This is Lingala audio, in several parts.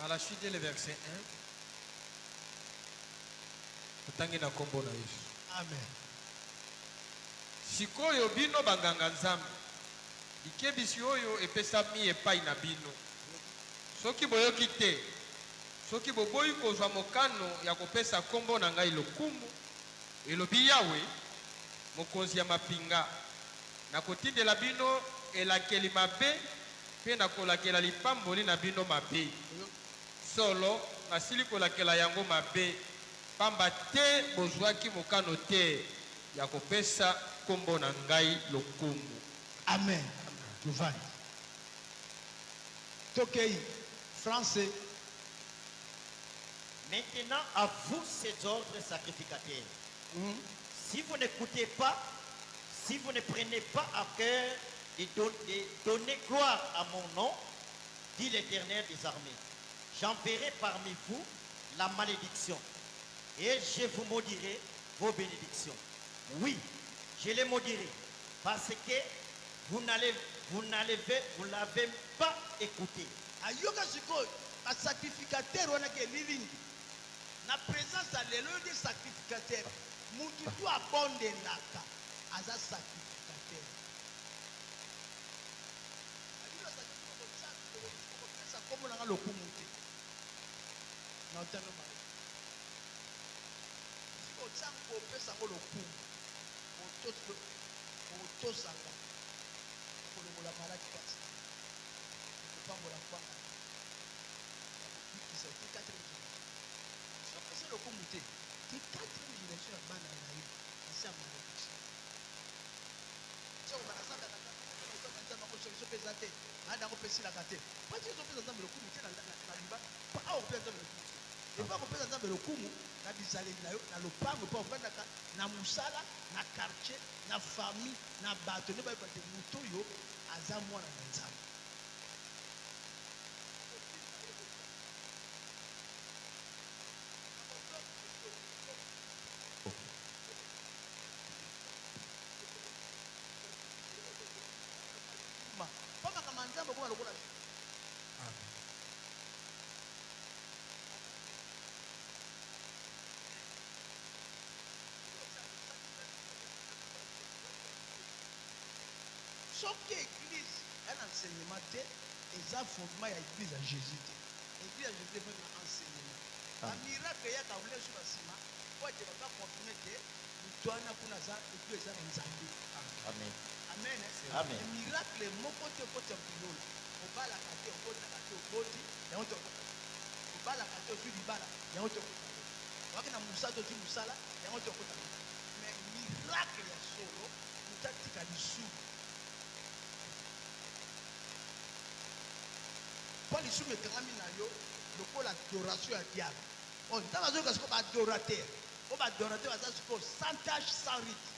Malachie 2, le verset 1. Totangi na nkombo na Yesu. Amen. Sikoyo bino banganga Nzambe, likebisi oyo epesami epai na bino. Soki boyoki te, soki boboyi kozwa mokano ya kopesa nkombo na ngai lokumu, elobi Yawe, Mokonzi ya mapinga, nakotindela bino elakeli mabe mpe nakolakela lipamboli na bino mabe. Solo, nasili kolakela yango mabe, pamba te bozwaki mokano te ya kopesa nkombo na ngai lokumu. Amen. Tovandi. Tokei. Français. Maintenant, à vous ces ordres sacrificateurs. Si vous n'écoutez pas, si vous ne prenez pas à cœur de donner gloire à mon nom, dit l'Éternel des armées, j'enverrai parmi vous la malédiction et je vous maudirai vos bénédictions. Oui, je les maudirai parce que vous l'avez pas écouté. Ayoka sikoyo basacrificateur wana ke elilingi na présence ya lelo oyo nde sacrificateur. Mutu tu abondelaka aza sacrificateur. Babino kopesa nkombo nanga lokumu te na otanga mabe. Sikoyo otya kopesa yango lokumu, otosanga, okolongola maladi kati, okopambola kwanga, okobikisa ti quatrième génération. Soki opesa lokumu te, ti quatrième génération ya bana na yo ase ya malédiction. Nzambe yango solution mpe eza te, maladi yango mpe esilaka te. Pati ozopesa Nzambe lokumu te na liba awa, kopesa Nzambe lokumu te epa kopesa Nzambe lokumu na bizaleli na yo, na lopango mpo ofandaka, na mosala, na quartier, na famille, na bato nde bayeba te moto oyo aza mwana na Nzambe. Mpo makambo ya Nzambe okoma lokola. Amen. Soki église ya na enseignement te, eza fondement ya église ya Jésus te. Église ya Jésus efandi na enseignement. Bamiracle eyaka leso na nsima po ete bato baconfirme ke moto wana kuna aza église, eza na Nzambe. Amen. Amen. Amen. Miracle moko te okoti ya mokilola. Obalaka te, obotaka te, oboti yango te. Okota te, obalaka te, ozwi libala yango te. Okota te, waki na mosala te, ozwi mosala yango te. Okota te. Mais miracle ya solo, moto atika lisumu, mpo lisumu ekangami na yo lokola adoration ya diable. Oyo ntango azoyoka sikoyo baadorateur, oyo baadorateur baza sikoyo sans tache, sans rite.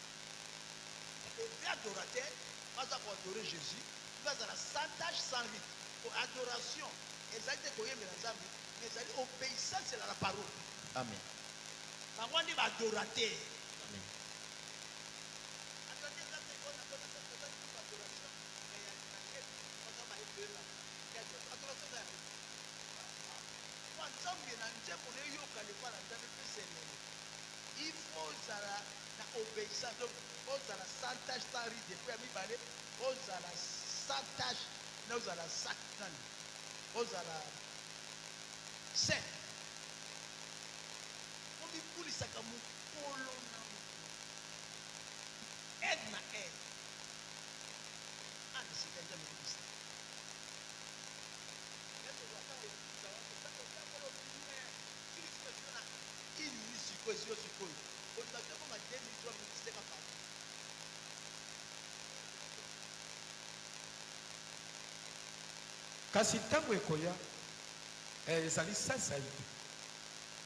Le vrai adorateur baza koadorer Jésus, bazala sans tache, sans rite. Po adoration ezali te koyembela Nzambe, mais ezali obéissance na la parole. Amen. Bango nde baadorateur. Amen. Adorateur eza te oyo naza adoration, mais ya baza bayembela. Adoration eza yango po Nzambe na nzembo na eyokana epa na Nzambe epesa elelo. Il faut ozala na obéissance, donc ozala sans tache, sans ride. Po ya mibale, ozala sans tache na ozala sac nani, ozala saint. Omikulisaka mokolo na mokolo, aide na aide. Ana sika Nzambe ekobisa. Une minute sikoyo ezio sikoyo olinga te koma 2 minutes, 3 minutes, seka pardon. Kasi ntango ekoya, ezali sasaipi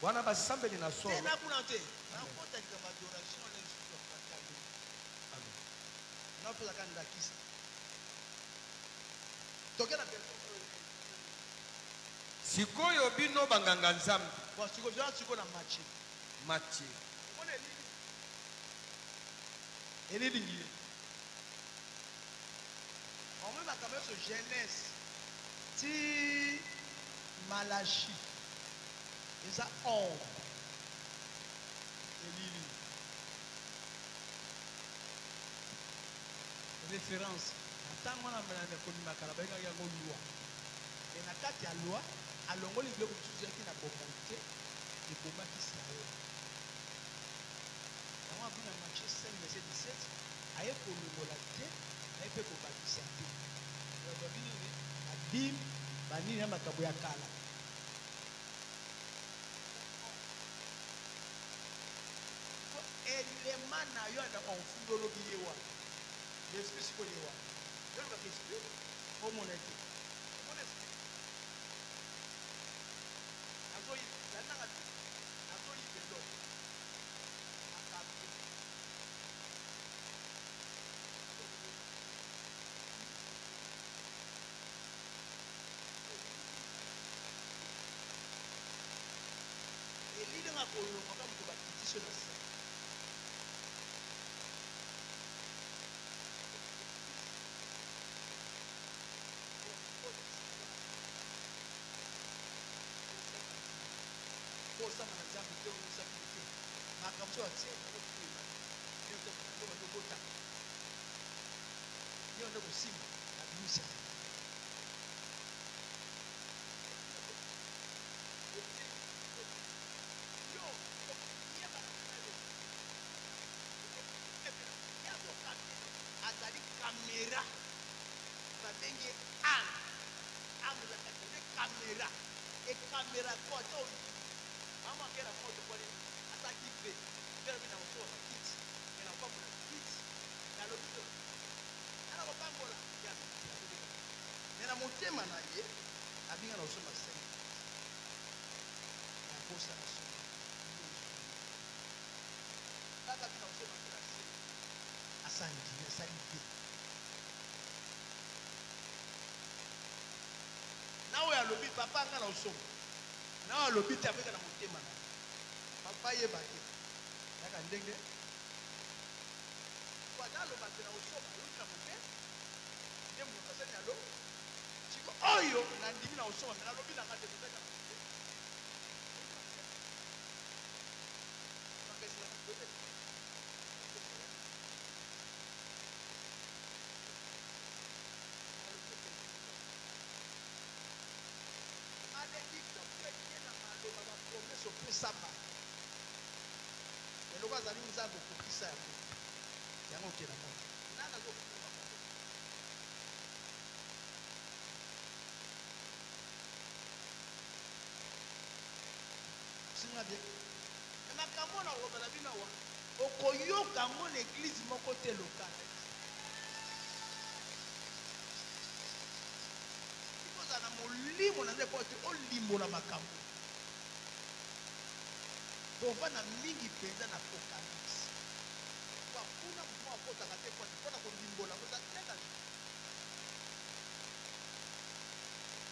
wana basambeli na te solo. Na kuna te, nakota likambo adoration na lisusu ya patalo. Amen. Napesaka ndakisa. Toke na version oyo. Sikoyo bino banganga Nzambe. Bon, sikoyo toza sikoyo na Matthieu. Matthieu. Omona elili, elilingi ye omoi makambo nyonso, Genèse ti. Malachie eza ombre, elili, reference. Na ntango wana na kondima kala bayekaki yango loi. Mais na kati ya loi alongoli biloko mosusu ezalaki na bomoi te, ebomaki Israël. Yango abi na Matthieu 5 verset 17 aye kolongola te, aye mpe kobakisa te. Babi nini? Ba dime, banini na makambo ya kala. Elema na yo na onfundi olobi ye wana. L'esprit sikoyo ye wana. Yo olobaka esprit, omona te. Omona esprit. Nazoyiba, landanga te. Nazoyiba eloko. Akabi. Elili nga kolongwa ka moto bakitisi yo na se. Osamba na Nzambe te, oyebisaki te makambo so atie obota yo nde kosimba abimisa. Azali kamera, babengi ame ame, ezalaka nde kamera ekamera ko ata mama akela moto poni asalaki ve ngela na kosoba bakiti me na kopambola kiti nalobi te na kopambola ya me na motema na ye abinga na kosomba 5 nakosala soma kaka bina kosomba mpe na se asandimi asali ve na oyo alobi papa nga na osomba na oyo alobi te abeka na motema na ye papa yeba te kaka ndenge po ata aloba te na osomba euti na motema nde moto asali na lo siko oyo nandimi na osomba me nalobi na nga te tozali na motema. Malédiction mpe eke na maloba bapromese opesa bato eloko azali Nzambe okokisa yango yango okenda moto nani azokuna makambo. Singa bien me makambo na kolobela bino awa okoyoka yango na église moko te lokala. Kozala na molimo na nde po te olimbola makambo tovanda mingi mpenza na Apocalypse po kuna motu moko akotaka te po mpona kolimbola ngo eza très danger.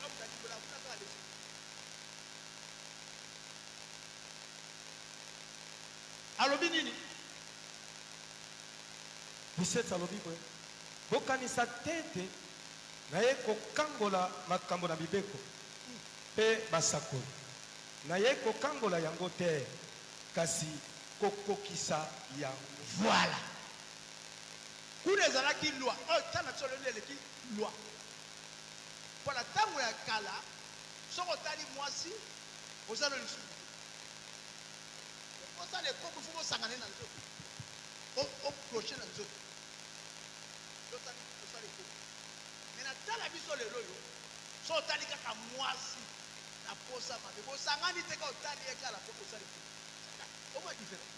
Moto alimbola kuna kaka l'esprit. Alobi nini? 17 alobi boye: bokanisa te ete naye kokangola makambo na mibeko mpe basakoli. Naye kokangola yango te, kasi kokokisa yango. Voilà, kuna ezalaki loi oyo ntango na biso lelo eleki loi mpo na ntango ya kala. Soki otali mwasi oza no lisusu te, osala ekobo fo bosangane na nzoto, oproche na nzoto, osala ekobo. Me na tala biso lelo oyo, so otali kaka mwasi na posa mabe, bosangani te, ka otali ye kala po osala ekobo. Omwa différence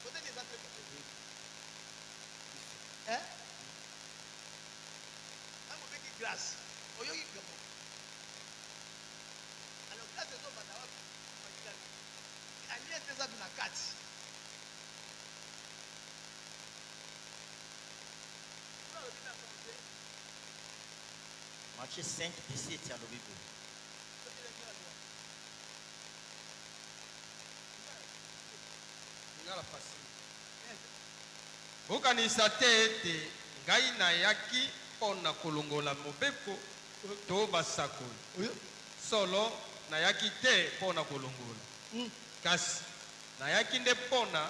peut-être eza te. Hein, ntango obeki grâce, oyoki kamo. Alors grâce ezobanda wapi? Alliance eza na kati. Kuna alobi na santé. Matthieu 5, 17 alobi boye. Soki elengi ya loi. Lingala facile. Bokanisa te ete ngai nayaki mpo na kolongola mobeko. to basakoli. Solo, nayaki te mpo na kolongola, kasi nayaki nde mpo na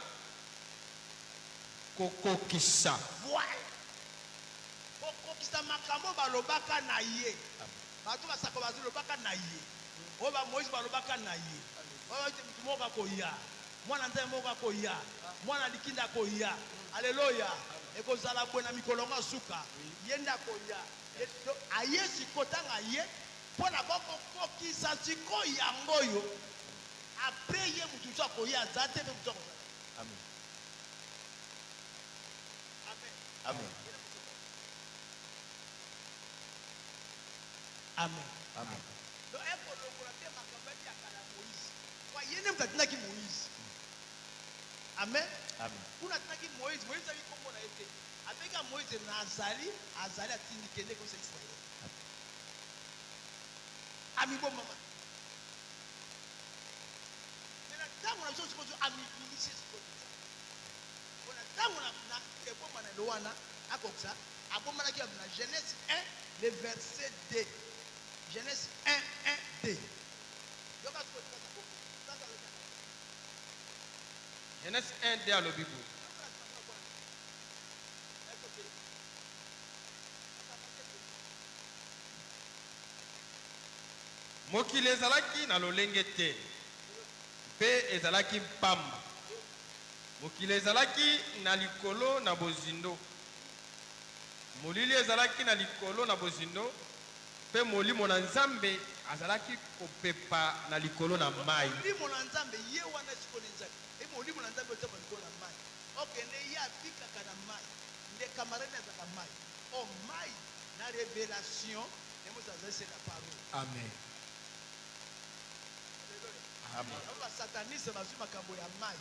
kokokisa. Voilà. Kokokisa makambo balobaka na ye. Bato basako bazolobaka na ye. Oyo ba Moïse balobaka na ye. Oyo ete moto moko akoya. Mwana Nzambe moko akoya. Mwana likinda akoya. Alléluia. Ekozala boye na mikolo yango ya suka. Ye nde akoya. Aye sikoyo ntango aye mpo na kokokisa sikoyo yango oyo après ye moto mosusu akoya aza te mpe moto akozala. Amen. Amen. Amen. Amen. Amen. Donc ekolongola te makambo ya kala ya Moïse. Kwa ye nde moto atindaki Moïse. Amen. Amen. Kuna atindaki Moïse, Moïse ayebi kombo na ye te. Abenga Moïse nazali, azali atindi kende kosa Israël. Amibomama. Mais na ntango na biso sikoyo amibimisi sikoyo mpenza. Mpo na ntango na ebomana elo wana akokisa abombanaki na Genèse 1 le verset 2. Genèse 1 1 2. Yoka sikoyo tata koko. Tata alobi na Genèse 1 2 alobi boye. Mokili ezalaki na lolenge te mpe ezalaki mpamba. Mokili ezalaki na likolo na bozindo. Molili ezalaki na likolo na bozindo mpe Molimo na Nzambe azalaki kopepa na likolo na mai. Molimo na Nzambe ye wana sikoyo nde Nzambe. E Molimo na Nzambe otambola likolo na mai. Okende ye abikaka na mai. Nde camarade azalaka mai. O mai na revelation nde moto azali se na parole. Amen. Alléluia. Amen. Yango ba sataniste bazwi makambo ya mai.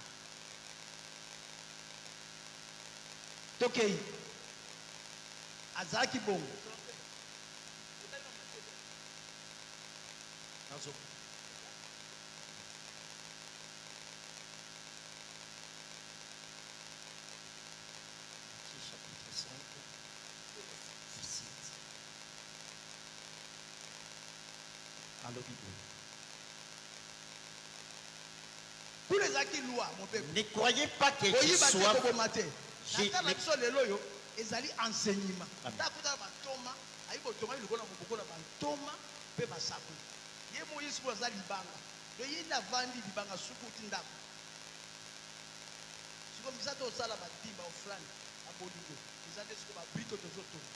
Tokei. Azalaki bongo. Nazo. Matthieu chapitre 5, verset 7. Alobi boye. Kuna ezalaki loi mobeko. Ne croyez pas que je Koyiba te sois koboma te. Je Na ntango na ne- biso lelo oyo ezali enseignement. Amen. Ntango akutana bantoma, ayi kotonga likolo na moboko na bantoma mpe basakoli. Ye moko Yesu oyo aza libanga. Donc ye nde avandi libanga suku ti ndako. Sikoyo misala tosala badimba offrande ya bolingo eza nde sikoyo babrike oyo tozotonga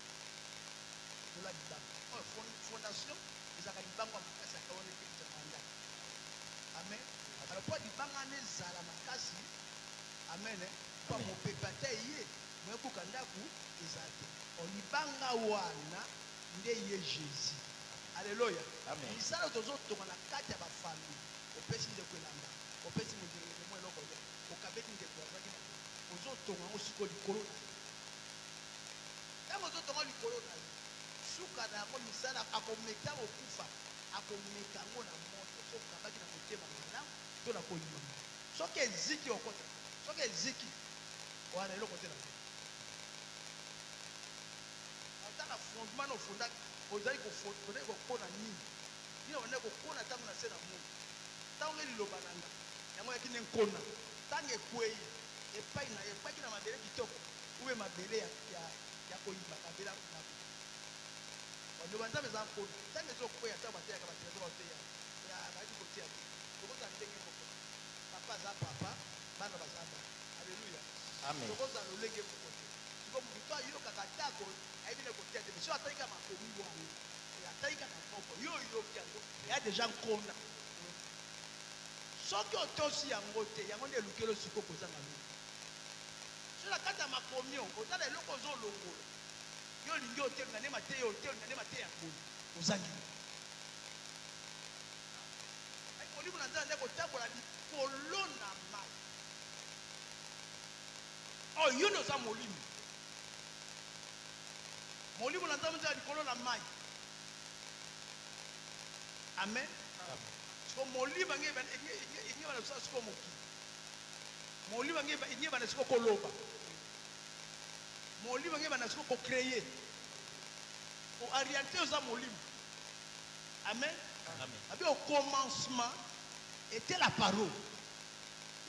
likolo ya libanga. Oyo fondation ezalaka libanga ya makasi ya wana epelisaka ndako. Amen. Alors mpo libanga wana ezala makasi, amen, eh, mpo Amen. mopepe ata eye moyebuka ndako eza te. O libanga wana nde ye Jésus. Alléluia. Amen. Misala tozotonga na kati ya bafamille, opesi ndeko elamba, opesi mondeko mwa eloko ya, okabeli ndeko azalaki na boye, ozotonga yango sikoyo likolo na ye. Ntango ozotonga likolo na ye, suka na yango misala akomeka kokufa, akomeka yango na moto. Soki okabaki na motema malamu to na koyima, soki eziki okota, soki eziki wana eloko te na moto. Ata na fondement na ofondaki, ozali ozali kokona nini? Nini obandaki kokona ntango na se na moi? Ntango nge liloba na nga yango eyaki nde nkona, ntango ekwei epai na ekwaki na mabele kitoko ube mabele ya koyiba, mabele ya mabe. Liloba Nzambe eza nkona, ntango ezokweya, ntango bateyaka bato bateya ya bayaki koteya te, tokozala ndenge moko. Papa aza papa, bana baza bana. Alléluia. Amen. Tokozala lolenge moko te. Sikoyo moto to ayokaka atako ayebi na koteya te, mais soki atali kaka makomi wana, atali kaka moko, yo oyoki yango, eya deja nkona. Soki otosi yango te, yango nde elukeli sikoyo kozanga mingi. Soki na kati ya makomi oyo, oza na eloko ozolongola, yo olingi otelinga nde mateya, otelinga nde mateya boye, ozangi. Ai, Molimo na Nzambe nde kotambola likolo na mai. Oh, yo nde oza molimo. Molimo na Nzambe nzela likolo na mai. Amen. Siko molimo nge nge bana siko mokili. Molimo nge nge bana siko koloba. Molimo nge bana siko ko créer. En réalité oza molimo. Amen. Amen. Abi au commencement était la parole.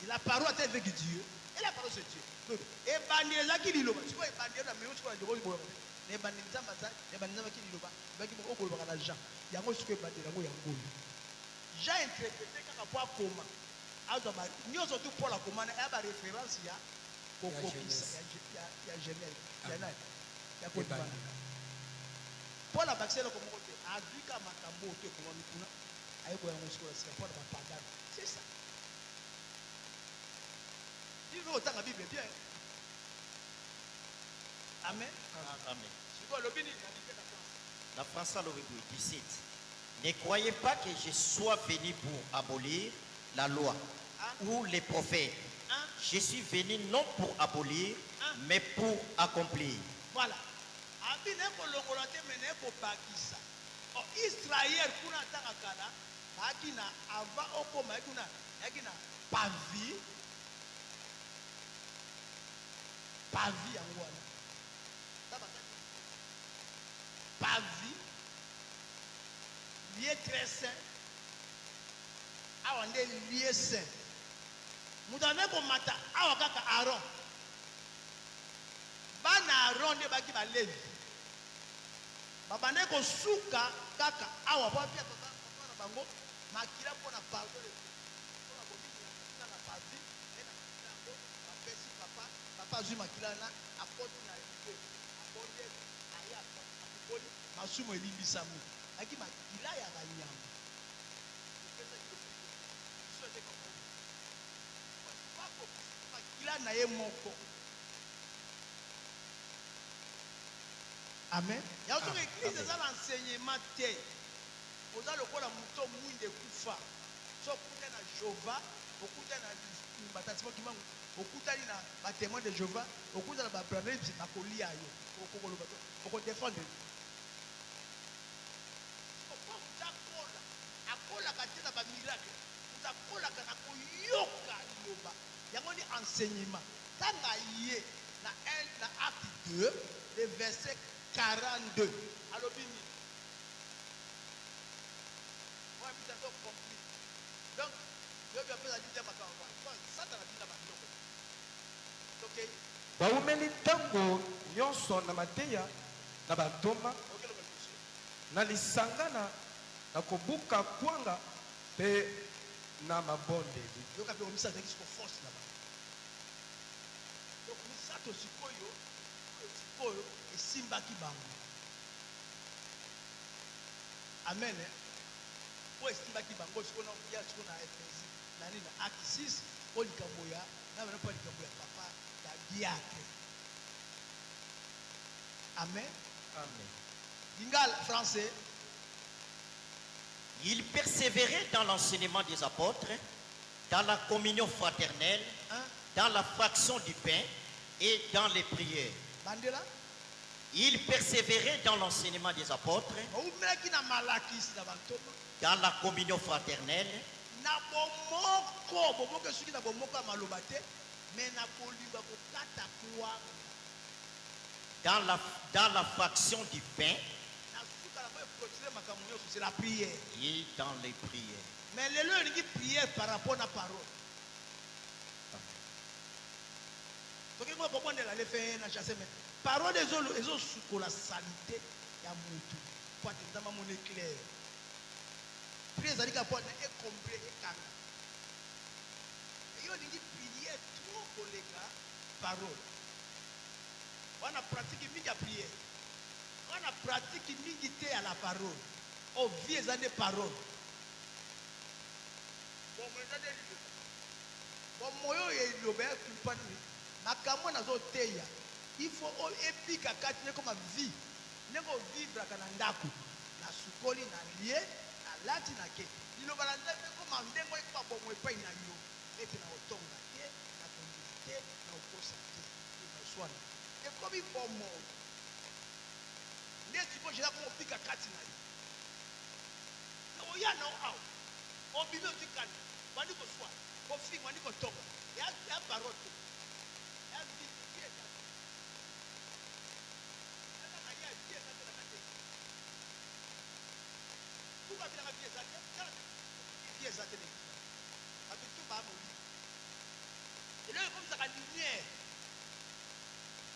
Et la parole était avec Dieu. Et la parole, c'est Dieu. Donc, ebandi ezalaki liloba. Sikoyo ebandi na mio sikoyo na boyo. Na ebandi Nzambe aza, na ebandi Nzambe aki liloba. Ebaki moko okolobaka na Jean. Yango sikoyo ebandi yango yango oyo. Jean interprété kaka po akoma. Azwa ba nyonso tu Paul akoma na ya ba référence ya kokokisa ya ya ya Genèse. Ya nani? Ya kondimana. Paul abakisi eloko moko te. Azwi kaka makambo oyo to ekomami kuna. Aye koya yango sikoyo na sika mpo na bapagano. C'est ça. Bino otanga Bible bien. Amen. Amen. Sikoyo alobi nini na Bible na français? Na français alobi boye 17. Ne croyez pas que je sois venu pour abolir la loi Hein? ou les prophètes. Hein? Je suis venu non pour abolir, Hein? mais pour accomplir. Voilà. Abi naye kolongola te mais naye kobakisa. Oh, Israël kuna atanga kala bayaki na avant okoma yaki kuna yaki na pavi pavi yango wana pavi lieu très saint awa nde lieu saint moto azali komata awa kaka Aaron. Bana Aaron nde baki Balevi, babandaki kosuka kaka awa mpo bapia papa papa na bango makila mpo na pardon de mpo na bomingi ya makila na pavi nde na makila yango bapesi papa papa azwi makila wana akoti na rido abondeli aye apikoli masumu elimbisami ayaki makila ya banyama epesaki lobiko biso ete makila na ye moko. Amen. Yango soki eglise eza na enseignement te, oza lokola moto mwinda ekufa. So okutani na Jehovah, okutani na batati Kimbangu, okutani na ba témoins de Jehovah, okutani na ba Branhams, bakolia yo. Okokoloba te, okodefendre. Siko po moto akola, akolaka te na ba miracle. Moto akolaka na koyoka liloba. Yango nde enseignement. Tanga ye na 1 na Acte 2 le verset 42 alobi nini? Oyo biso azo compris. Donc yo bi apesa dit makambo wana. Satana atinda ba biloko. Tokei. Baumeli ntango nyonso na mateya na bantoma, Okeloba liboso. na lisanga na na kobuka kwanga mpe na mabondeli. Yoka mpe omisa azalaki siko force na bango. Donc misato sikoyo oyo sikoyo esimbaki bango. Amen. Eh? Oyo esimbaki bango sikoyo na ya sikoyo na Efesi na nini na Acte 6 oyo likambo ya na bana mpo likambo ya papa ya diacre. Amen. Amen. Lingala français. Il persévérait dans l'enseignement des apôtres, dans la communion fraternelle, Hein? dans la fraction du pain et dans les prières. Bandela. Il persévérait dans l'enseignement des apôtres, Baumelaki na malakisi na bantoma. dans la communion fraternelle, Na bomoko, bomoko esuki na bomoko ya maloba te, mais na bolingo ya kokata kwanga. dans la fraction du pain Na suka na clôturer makambo nyonso, c'est la prière. et dans les prières. Mais lelo olingi prière par rapport na parole. Soki ngo kobondela le fait na chasse mais parole ezo ezosukola salite ya mutu po ate Nzambe amona clair. Prière ezali kaka po ate ekombre ekanga. Yo olingi prière trop koleka parole. Wana pratique mingi ya prière. Wana pratique mingi te ya la parole. Oh vie eza nde parole. Bomoi eza nde liloba. Bomoi oyo liloba ya kupa nini? Makambo nazoteya il faut oyo ebika kati ekoma vie ndenge ovivraka na ndako nasukoli na lie nalati na ke liloba na Nzambe ekoma ndenge ekoma bomoi epai na yo ete na kotonga te na kondima te na kokosa te na koswana ekomi bomoi nde sikoyo jela koma obika kati na yo oya na awa obimi ozwi kanda bandi koswana kofinga bandi kotonga ya ya parole te ya vie vie eza te eza na ye vie eza te na kati. Pourquoi bila Lumière eza te na eglise. Bato tout ba molili. Eloko ekomisaka lumière.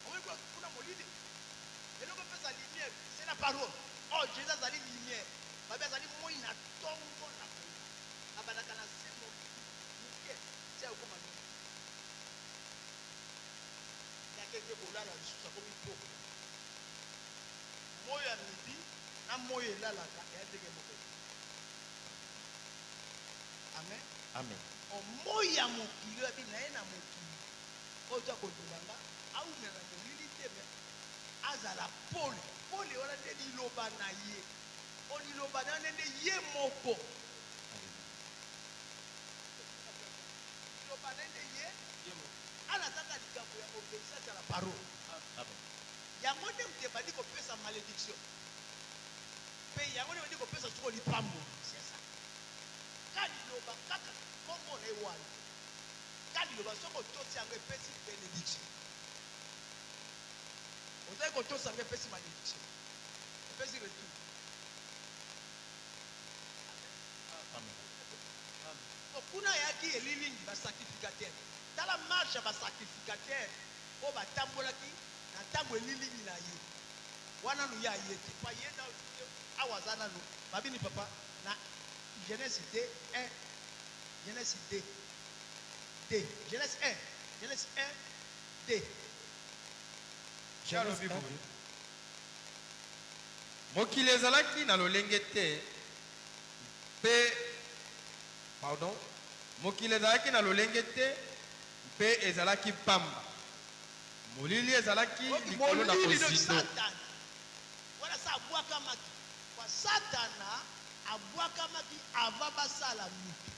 Omoni kuna kuna molili. Eloko epesa lumière, c'est la parole. Oh, Jésus azali lumière. Babi azali moi na tongo na koya. Abandaka na se molili moke ti akokoma midi. Akende kolala lisusu akomi pokwa. Moyi ya midi na moyi elalaka eya ndenge moko te. Amen. Amen. O moyi ya mokili oyo abi naye na mokili oyo to akondima nga awumela na molili te me azala pole. Pole wana nde liloba na ye. O liloba na ye nde ye moko. Liloba na ye nde ye Alataka likambo ya obeissance à la parole. Amen. Yango nde moto ebandi kopesa malediction. Pe yango nde ebandi kopesa sikoyo lipamboli. C'est ça. Ka liloba kaka kombo na ye wana. Ka liloba soki otosi yango epesi benediction. Ozali kotosa yango epesi malediction. Epesi retour. Amen. Po kuna ayaki elilingi ba sacrificateur. Tala marche ya ba sacrificateurs oyo batambolaki na tango elilingi na ye. Wana nanu ye aye te. Po aye nanu te awa aza nanu ba bini papa na Genèse 2 1 Genèse 2 2 Genèse 1 Genèse 1 2 Ye alobi boye, Mokili ezalaki na lolenge te mpe Pardon, mokili ezalaki na lolenge te mpe ezalaki pamba. Molili ezalaki likolo na Molili donc bozindo. Satana wana sa abwakamaki kwa Satana abwakamaki avant basala mutu.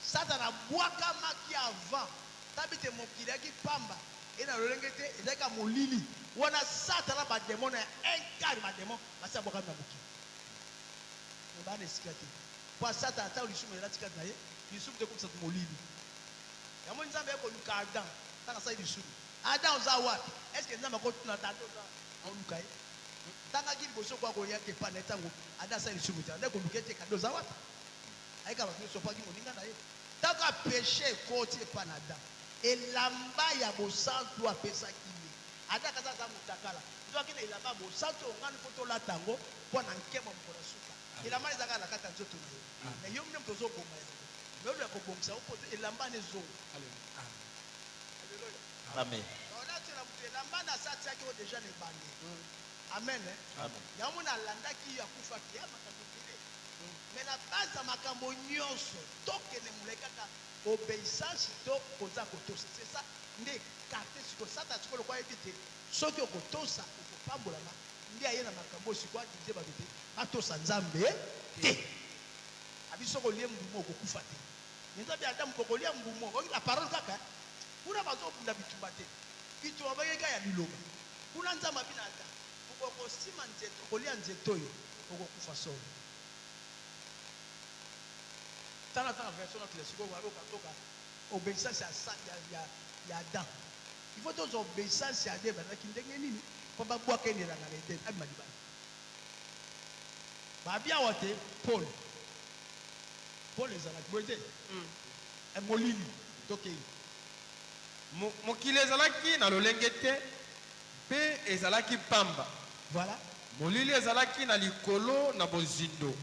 Satana abwakamaki avant tabi te mokili eyaki pamba e na lolenge te ezalaki ka molili wana Satana ba demon na un quart ba demon basi abwakami na mokili. Mais baa na esika te. Po ya satana tango lisumu elati kati na ye, lisumu te ekomisa molili. Yango Nzambe aye koluka Adam tango asali lisumu. Adam oza wapi? Est ce que Nzambe ako tuna ata oza wapi? Aoluka ye. Tango ayaki liboso ko akoya te epai na ye tango Adam asali lisumu te. Abandaki koluka ye te Adam oza wapi? Ayeka bato nionso po ayaki moninga na ye. Tango kaka peche ekoti epai na Adam, elamba ya bosantu apesaki ye. Adam kasi aza mutakala. Nzoka na elamba ya bosantu oyo ngani faut tolata yango mpo na nkembo ya mokolo ya suka. Elamba wana eza kaka na kati ya nzoto na yo. Mais yo nde moto ozo boma yango. Mais oluka kobongisa yango po elamba wana ezonga. Alleluia. Amen. Donc olatela moto elamba wana asi atiaki yango dejà na ebandeli. Amen. Amen. Yango moni alandaki ye akufaki ya makambo ebele. Mais na base ya makambo nyonso tokende molai kaka obeissance to koza kotosa. C'est ça nde carte sikoyo. Satan sikoyo lokola ayebi te soki okotosa okopambolama nde aye na makambo oyo sikoyo a diviser bato te batosa Nzambe te. Abi soki olie mbuma okokufa te. Mais Nzambe Adam bokolia mbuma oyoki la parole kaka kuna bazobunda bitumba te. Bitumba bayei kaka ya liloba. Kuna Nzambe abi na Adam okosima nzete okolia nzete oyo okokufa solo. Tala tala version na kila sikoyo bayoka toka obeissance ya, ya, ya, ya Adam. Il faut tozwa obeissance ya Adam ebandaki ndenge nini mpo babwaka ye na elanga na Eden abima libanda. Babi awa te pole pole ezalaki boye te mm. Molili tokei. Mokili ezalaki na lolenge te mpe ezalaki pamba. Voilà. Molili ezalaki na likolo na bozindo.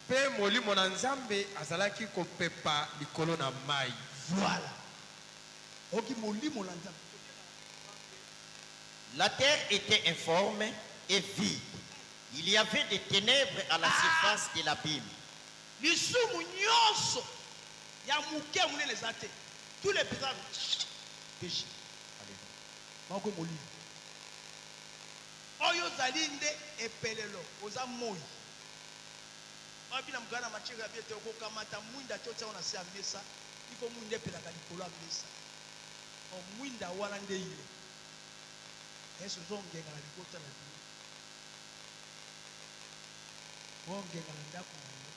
Mpe Molimo na Nzambe azalaki kopepa likolo na mai. Voilà. Oki Molimo na Nzambe. La terre était informe et vide. Il y avait des ténèbres à la surface de l'abîme. Lisumu nyonso ya moke ya monene eza te. Tous les péchés. Moko molili. Oyo ozali nde epelelo, oza moi. Oyo bina mokala na matière ya bien te, okokamata mwinda te otia yango na se ya mesa, il faut mwinda epelaka likolo ya mesa. O mwinda wana nde yo. Yesu ozongenga na libota na bino. Ongenga na ndako na yo.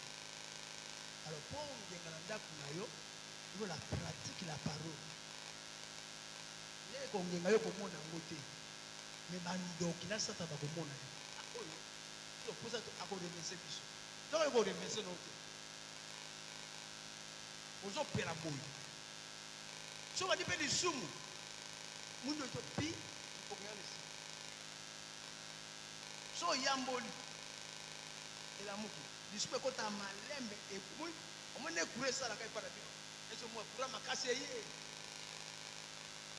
Alors po ongenga na ndako na yo, il faut la pratique la parole. Nde kongenga yo komona yango te. Mais bandoki na Satan bakomona yo. Ah, oyo, oyo posa ako remercier biso. Donc eko remercier no te. Ozopela boye. Soki obandi mpe lisumu, mwindo ezo pi okoya na esika. Soki oyamboli, elamuki. Lisumu ekotaka malembe epuis omoni nde courant esalaka epa na bino ezo mua courant makasi eye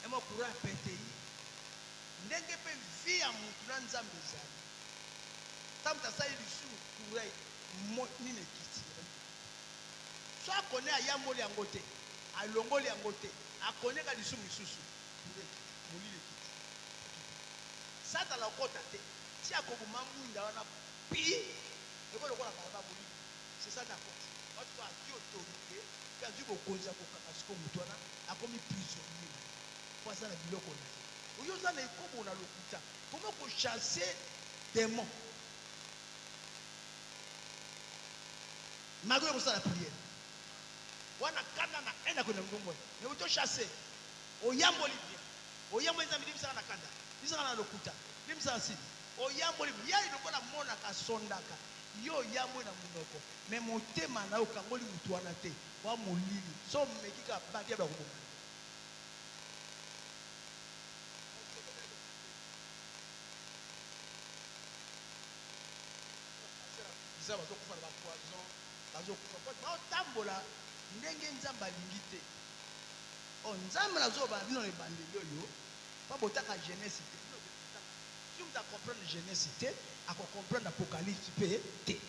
emwa courant ya pete eye ndenge mpe vie ya mutu na Nzambe ezali tango mutu asali lisumu courant nini ekiti ebandi kokita soki akone ayamboli yango te alongoli yango te akoneka lisumu lisusu courant ekiti molili ekiti ekiti satana akokota te ti akoboma mwinda wana pi Ekomi lokola balabala molili c'est ça nde akoti wana sikoyo azui autorite pe azui bokonzi ya kokanga sikoyo mutu wana akomi prisonnier na ye po aza na biloko na ye yo oza na ekobo na lokuta comment ko chasser demon malgre kosala prière wana kanda na haine akenda ngongo mais to chasser oyamboli bien oyamboli nzambe limbisaka na kanda limbisaka na lokuta limbisaka sili Oyamboli yaye lokola amonaka asondaka yo oyamboli na munoko mais motema nayo okangoli mutu wana te wa molili soki omeki kaka ba diable akoboma yo. Eza bazokufa na ba poison bazokufa po baotambola ndenge nzambe alingi te oh nzambe nazoloba na bino na ebandeli oyo po botaka jeunesse te bino botaka Soki moto a comprendre Genese te, ako comprendre Apocalypse pe te.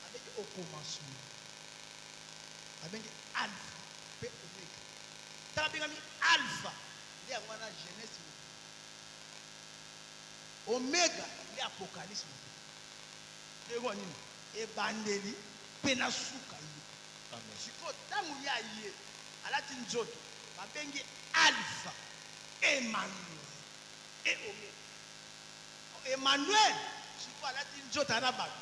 Babengi au commencement, babengi Alpha pe Omega. Tango abengami Alpha, nde yango wana Genese mobimba. Omega nde Apocalypse mobimba. Nde yango nini? Ebandeli pe na suka ye. Sikoyo tango ye aye, alati nzoto, babengi Alpha. Emmanuel et Omega. Emmanuel sikoyo alati nzoto aza na bato.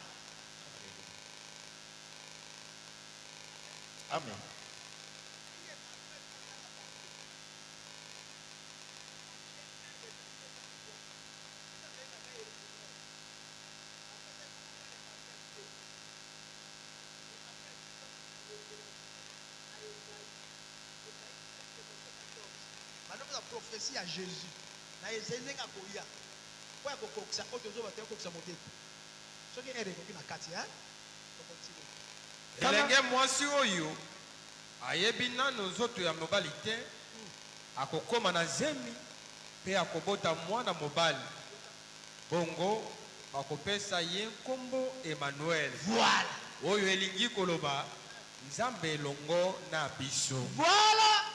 Amen. Banda kozwa prophetie ya Jesus na Esaïe ndenge akoya mpo ya kokokisa oyo tozoba te okokisa mobeko soki heure ekoki na kati hein to continuer. Elenge mwasi oyo ayebi nanu nzoto ya mobali te akokoma na zemi mpe akobota mwana mobali, bongo bakopesa ye nkombo Emanuele, Voilà. oyo elingi koloba, Nzambe elongo na biso. Voilà.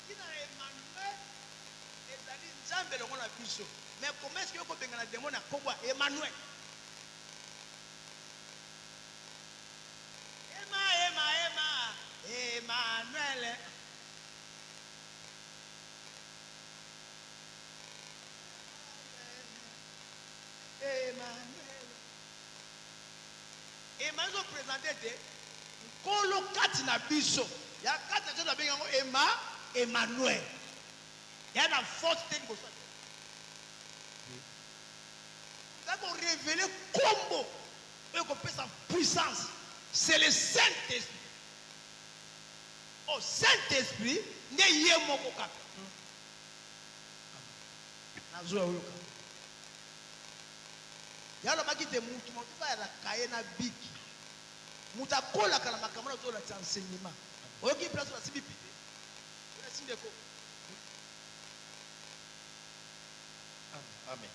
Tina ya Emmanuel ezali Nzambe elongo na biso. Mais comment est-ce que yo kobengana demon na kombo ya Emmanuel? Ema, ema, ema, Emmanuel. Emmanuel. Emma ezo presente ete Nkolo kati na biso. Ya kati na biso babengi yango Emma, Emmanuel. Ya na force te liboso ya Nzambe ko reveler kombo oyo ekopesa puissance, c'est le Saint-Esprit. Oh, Saint-Esprit nde ye moko kaka. Nazoya oyoka. Ye alobaki te mutu mosusu aya na cahier na bic. Mutu akolaka na makambo wana azolakisa enseignement. Oyoki place basimbi pite? Merci ndeko. Amen.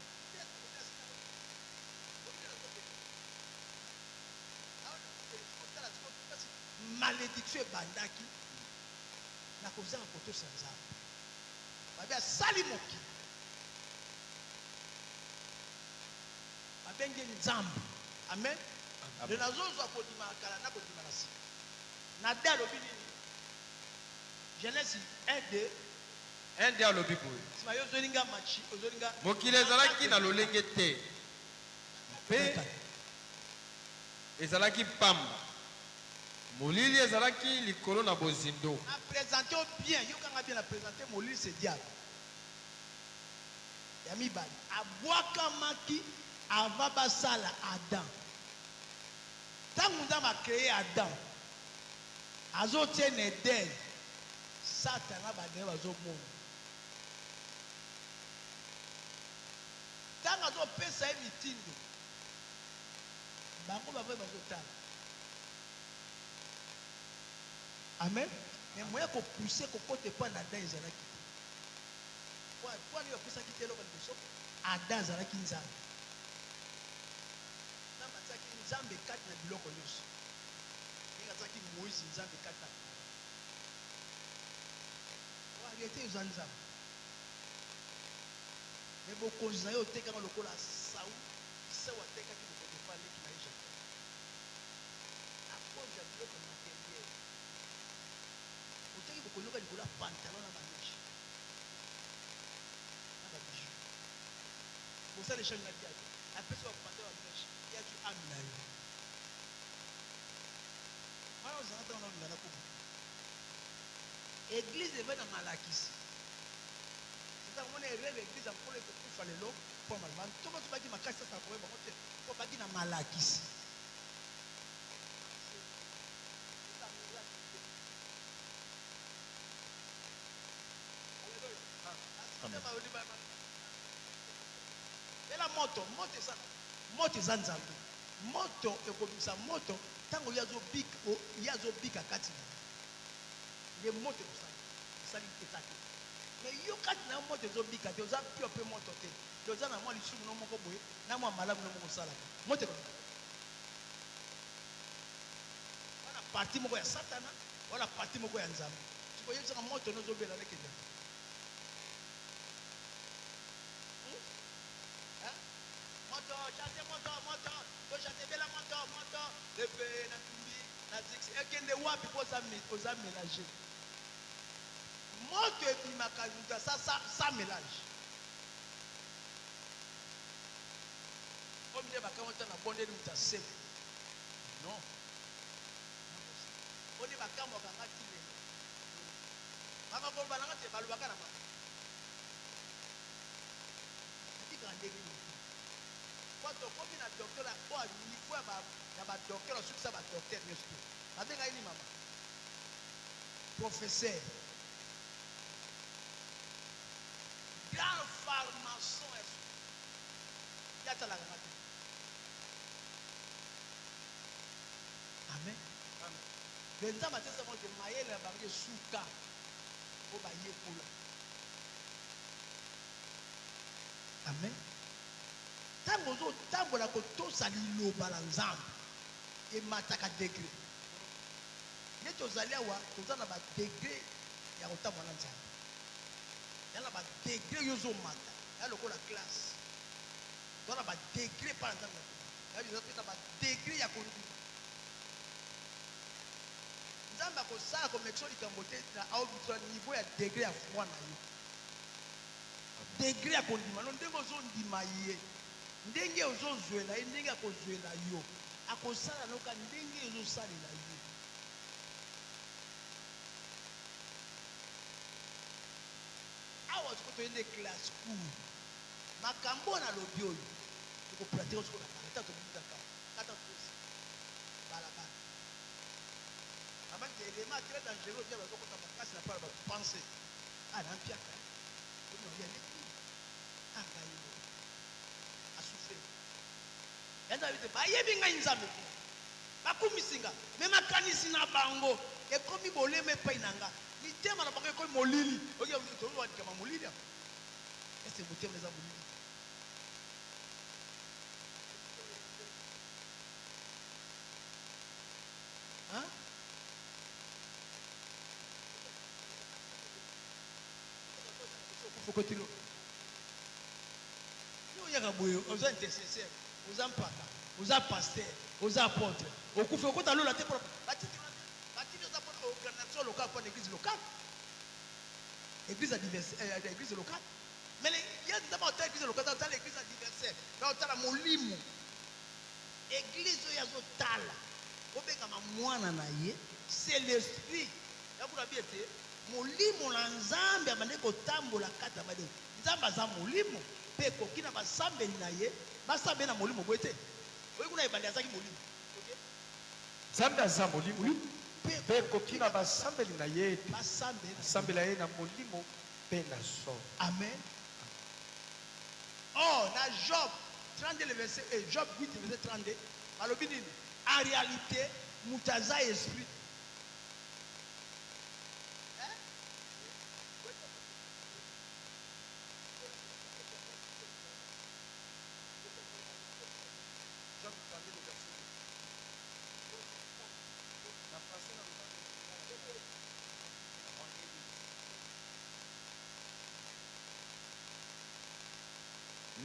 Malédiction ebandaki na kozanga kotosa Nzambe. Babi asali mokili. Babengi ye Nzambe. Amen. Nde nazozwa kondima ya kala na kondima na sika. Na de alobi nini? Genèse 1 2. 1 2 alobi boye. Sima yo ozoli nga machi, ozoli nga. Mokili ezalaki na lolenge te mpe ezalaki pamba. Molili ezalaki likolo na bozindo. Na presente yo bien, yoka nga bien, na presente molili c'est diable. Ya mibale, abwakamaki avant basala Adam. Tango Nzambe a cree Adam, Azotie na Eden, Satana ba demon bazomona. Ntango azopesa ye mitindo, bango bavai bazotala. Amen. Mais moyen ko pousser kokota epai na Adam ezalaki te. Mpo nini bapesaki te eloko liboso? Adam azalaki Nzambe. Nzambe atiaki Nzambe kati na biloko nyonso. Ndenge atiaki Moïse Nzambe kati na Pharaon. En réalité oza Nzambe. Mais bokonzi na yo otekaka lokola Saul, Esau atekaki bokonzi epai ya leki na ye Jacob. À cause ya biloko materiel. Oteki bokonzi oka likolo ya pantalon na ba mèches. Na ba bijoux. Bosala echange na diable. Apesi ba pantalon ba mèches. Ye azwi ame na yo. Wana ozala ntango naolinga nakoma. Eglise evai na malakisi. Sasa komona erreur eglise ya nkolo ekokufa lelo mpo maloba ntoma so baki makasi sasa nakoyeba bango te mpo baki na malakisi. Eza miracle te. Alléluia. Amen. Bela moto, moto eza moto eza Nzambe. Moto ekobimisa moto ntango ye azobika, ye azobika kati na yo. Nde moto ekosala esali eza te. Mais yo kati na yo moto ezobika te, oza pio mpe moto te. Te oza na mwa lisumu no moko boye, na mwa malamu no moko osalaka. Moto ekobima. Wana parti moko ya Satana, wana parti moko ya Nzambe. Sikoyo oyebisaka moto no ozobela nekende. Hein? Moto, chante moto, moto, to chante bela moto, moto, epe na tumbi, na ziksi. Ekende wapi po oza oza mélange. Moto ebimaka moto asa sa, sa mélange. Oyo nde bakamwa ta na bondeli moto aseko. Non. Oyo nde bakamwaka nga ti lelo. Mama koloba na nga te balobaka na mama. Atikaka ndenge nini? Po tokomi na docteur ya oyo niveau ya ba ya ba docteur asukisa ba docteur nyonso te. Babenga ye nini mama? Professeur. Grand pharmacien ya suka. Ye atalaka nga te. Amen. Amen. Mais Nzambe atiasa bango te mayele na bango esuka po bayekola. Amen. Ntango ozotambola kotosa liloba na Nzambe, emataka degre. Nde tozali awa, toza na ba degre ya kotambola na Nzambe. Ya na ba degre yo ozomata, ya lokola classe. Toza na ba degre epai na Nzambe ya komata. Ya biso mpe na ba degre ya kondima. Nzambe akosala komekisa likambo te na aobitula niveau ya degre ya foi na yo. Degre ya kondima no, ndenge ozondima ye, ndenge ozozwela ye, ndenge akozwela yo, akosala noka ndenge ozosalela ye. Awa sikoyo toye nde classe cours. Makambo oyo nalobi oyo tokopratike sikoyo na bala ntango tobimi kaka kata tosi balabala. Abaki elema très dangereux diable azokota makasi na part bato pense ah na mpiaka komi olia ndenge nini ah ngai oyo asouffrir ya nzambe te bayebi ngai nzambe te bakumisi nga me makanisi na bango ekomi bolema epai na nga mitema na bango ekomi molili oki tozoandikama molili yango ese motema eza molili te Hein? Okotilo. Yo oyaka boye oza intercesseur, oza mpaka, oza pasteur, oza apôtre. Okufi okota lola te pona batiti batiti oza pona organisation locale pona église locale. Église adversaire, euh, église locale. Mais les ya nzambe otala église locale, otala église adversaire, otala molimo. Eglise oyo azo tala obengama mwana na ye c'est l'esprit ya kuna bi ete molimo na Nzambe abandaki kotambola kati na bade Nzambe aza molimo pe ekoki na basambeli na ye basambeli na molimo boye te oye kuna ebandi azaki molimo okay? Nzambe aza molimo molimo Mpe ekoki na basambeli na ye ete basambela basambela ye na molimo mpe na solo. Amen. Oh, na Job 32 le verset, eh, Job 8 le verset 32, balobi nini? En réalité, moto aza esprit. Hein? Job 32 le verset 8. Na français na lobaka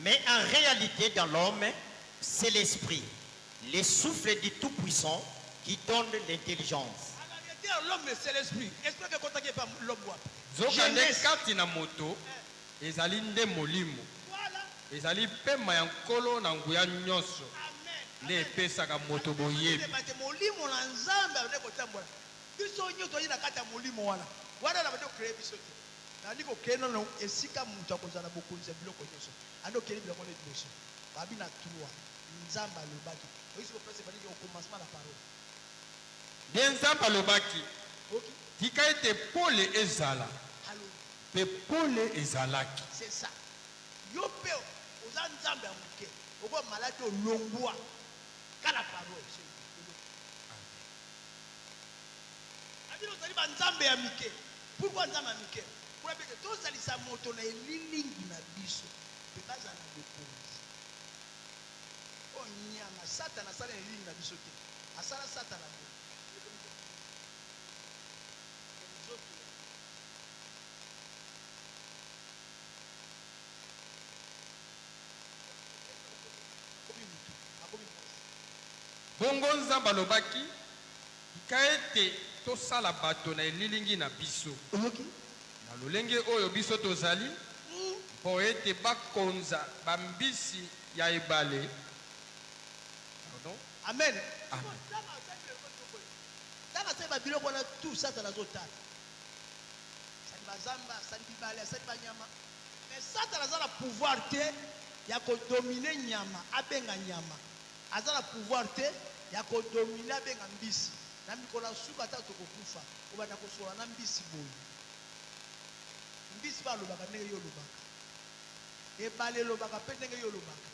Mais en réalité, dans l'homme, c'est l'esprit, le souffle du Tout-Puissant qui donne l'intelligence. En réalité, l'homme, c'est l'esprit. Esprit que contacté par l'homme. wapi? Nzoka nde Jeunesse. kati na moto ezali nde molimo, Voilà. ezali pema ya Nkolo na nguya nyonso Amen. nde epesaka moto boyebi. Amen. Molimo na Nzambe abandi kotambola. Biso nyonso toyei na kati ya molimo wana. Wana na bandi kocree biso te. Nandi kocree nano esika moto akozala na bokonzi ya biloko nyonso. Andi okele biloko nde liboso. Babi na 3. Nzambe alobaki. Oyisi kopesa ebandiki au commencement la parole. Nde Nzambe alobaki, Oki? tika ete pole ezala, Alobi. mpe pole ezalaki. C'est ça. Yo mpe oza Nzambe ya moke. Okoya maladi olongwa. Kala parole. Abino ozali banzambe ya mike. Pourquoi nzambe ya mike? Kuna bete tozalisa moto na elilingi na biso mpe bazala na bokonzi. Oyo nyama Satana asala na elilingi na biso te. Asala Satana boye. Nzoto ya akomi mutu, akomi mwasi. Bongo Nzambe alobaki, tika ete tosala bato na elilingi na biso, Oyoki? na lolenge oyo biso tozali, mpo ete bakonza bambisi ya ebale. Pardon? Amen. Amen. Ntango asali babiloko wana tout, Satana azotala. Asali bazamba, asali bibale, asali banyama. Mais Satana aza na pouvoir te ya kodomine nyama, abenga nyama. Aza na pouvoir te ya kodomine, abenga mbisi. Na mikolo ya suka ata tokokufa, obanda kosola na mbisi boye. Mbisi balobaka ndenge yo olobaka. Ebale elobaka mpe ndenge yo olobaka.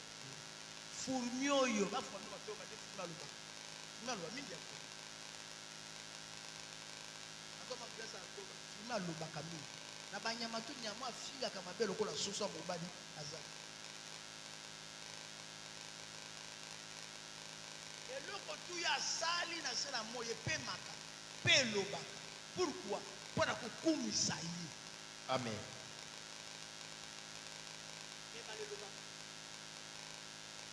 Fourmi oyo, bafourmi batoyoka nde fourmi alobaka. Fourmi aloba mingi ya fourmi. Azoma place akoba. Fourmi alobaka mingi. Na banyama tu nyama afingaka mabe lokola soso ya mobali aza. Eloko tu ya asali na se na moi epemaka mpe elobaka. Pourquoi? Mpo na kokumisa ye. Amen. Ebale elobaka.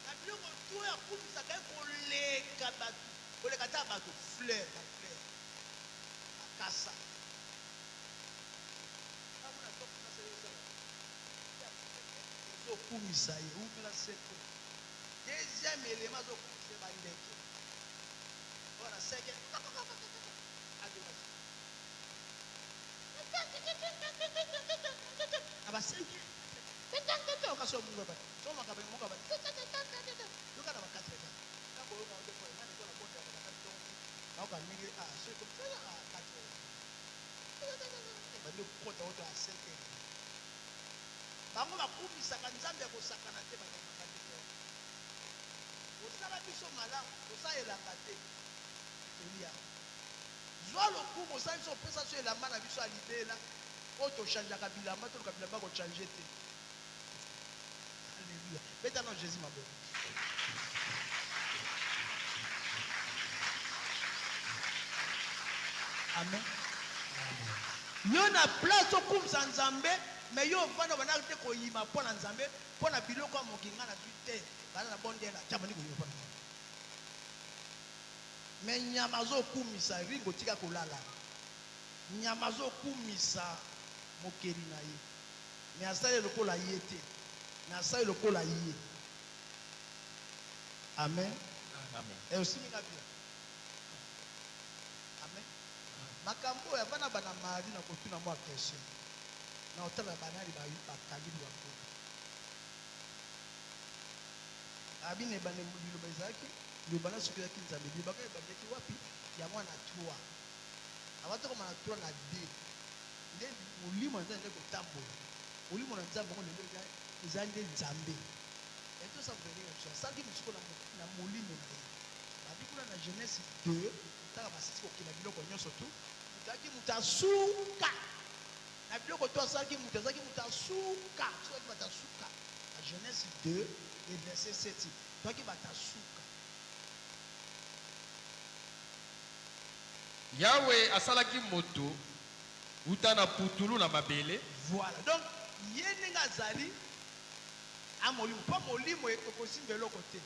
Na biloko tu oyo akumisaka ye koleka bato, koleka ata bato, fleur, ba fleur, makasa. Ezokumisa ye, umela seko. Deuxième élément azokumisa ye bandeke. Oyo na seke, adoration. Na ba 5 heures, okaso mungu ba. So makaba moko ba. Yoka na ba 4 heures. Ntango oyoka ote po, nani ko na bonde ya ba 4 heures. Naoka ndenge ah so comme ça ah 4 heures. Bandi kokota oto à 5 heures. Bango bakumisaka Nzambe ya kosakana te, banyamaka te. Osala biso malamu, osalelaka te. Tolia. Zwa lokumu, osala biso, opesa biso elamba na biso ya libela. Oyo tochangeaka bilamba, toluka bilamba kochange te. Alléluia. Beta na Jésus maboko. Amen. Yo na place okumisa Nzambe, mais yo ovanda obandaka te koyima mpo na Nzambe, mpo na biloko ya mokili nga nazwi te, banda na bondela, tia bandi koyima mpo na Nzambe. Mais nyama azokumisa ringo tika kolala. Nyama azokumisa mokeli na ye. Mais asali lokola ye te. Mais asali lokola ye. Amen. Amen. Et aussi minga bien. Amen. Makambo oyo avana bana mardi na kotuna mwa question. Na otala banani bakangi bakota. Abi na ebande liloba ezalaki, liloba na soki ezalaki Nzambe, liloba kaka ebandaki wapi? Yango wana 3. Avant tokoma na 3 na 2 nde molimo na Nzambe nde kotambola. Molimo na Nzambe yango lelo eza eza nde Nzambe. Ya tosa moto ndenge na biso asalaki mosuko na, na molimo na ye. Babi kuna na Genèse 2 kaka basisi kokela biloko nyonso tu moto ayaki moto asuka na biloko to asalaki moto azalaki moto asuka soki bato asuka na Genèse 2 et verset 7 toyaki bato asuka. Yawe asalaki moto uta na putulu na mabele. Voilà donc ye ndenge azali a molimo po molimo ekosimba eloko te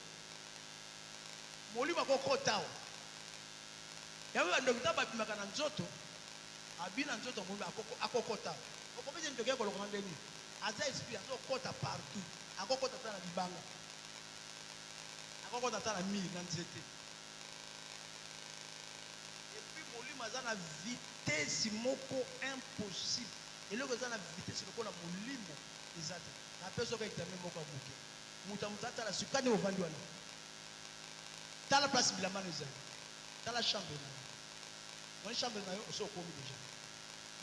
molimo akokota awa yango ba ndoki ntango babimaka na nzoto abi na nzoto ya molimo akokota awa okopesa ndoki akoloka ndenge nini aza esprit azokota partout akokota ata na libanga akokota ata na mur na nzete. Et puis molimo aza na vitesse moko impossible. Eloko eza na vitesse lokola molimo eza te. Napesi yo kaka examen moko ya muke. Moto ya moto atala sikoyo nde ovandi wana. Tala place bilamba no ezali. Tala chambre na yo. Omoni chambre na yo osi okomi dejà.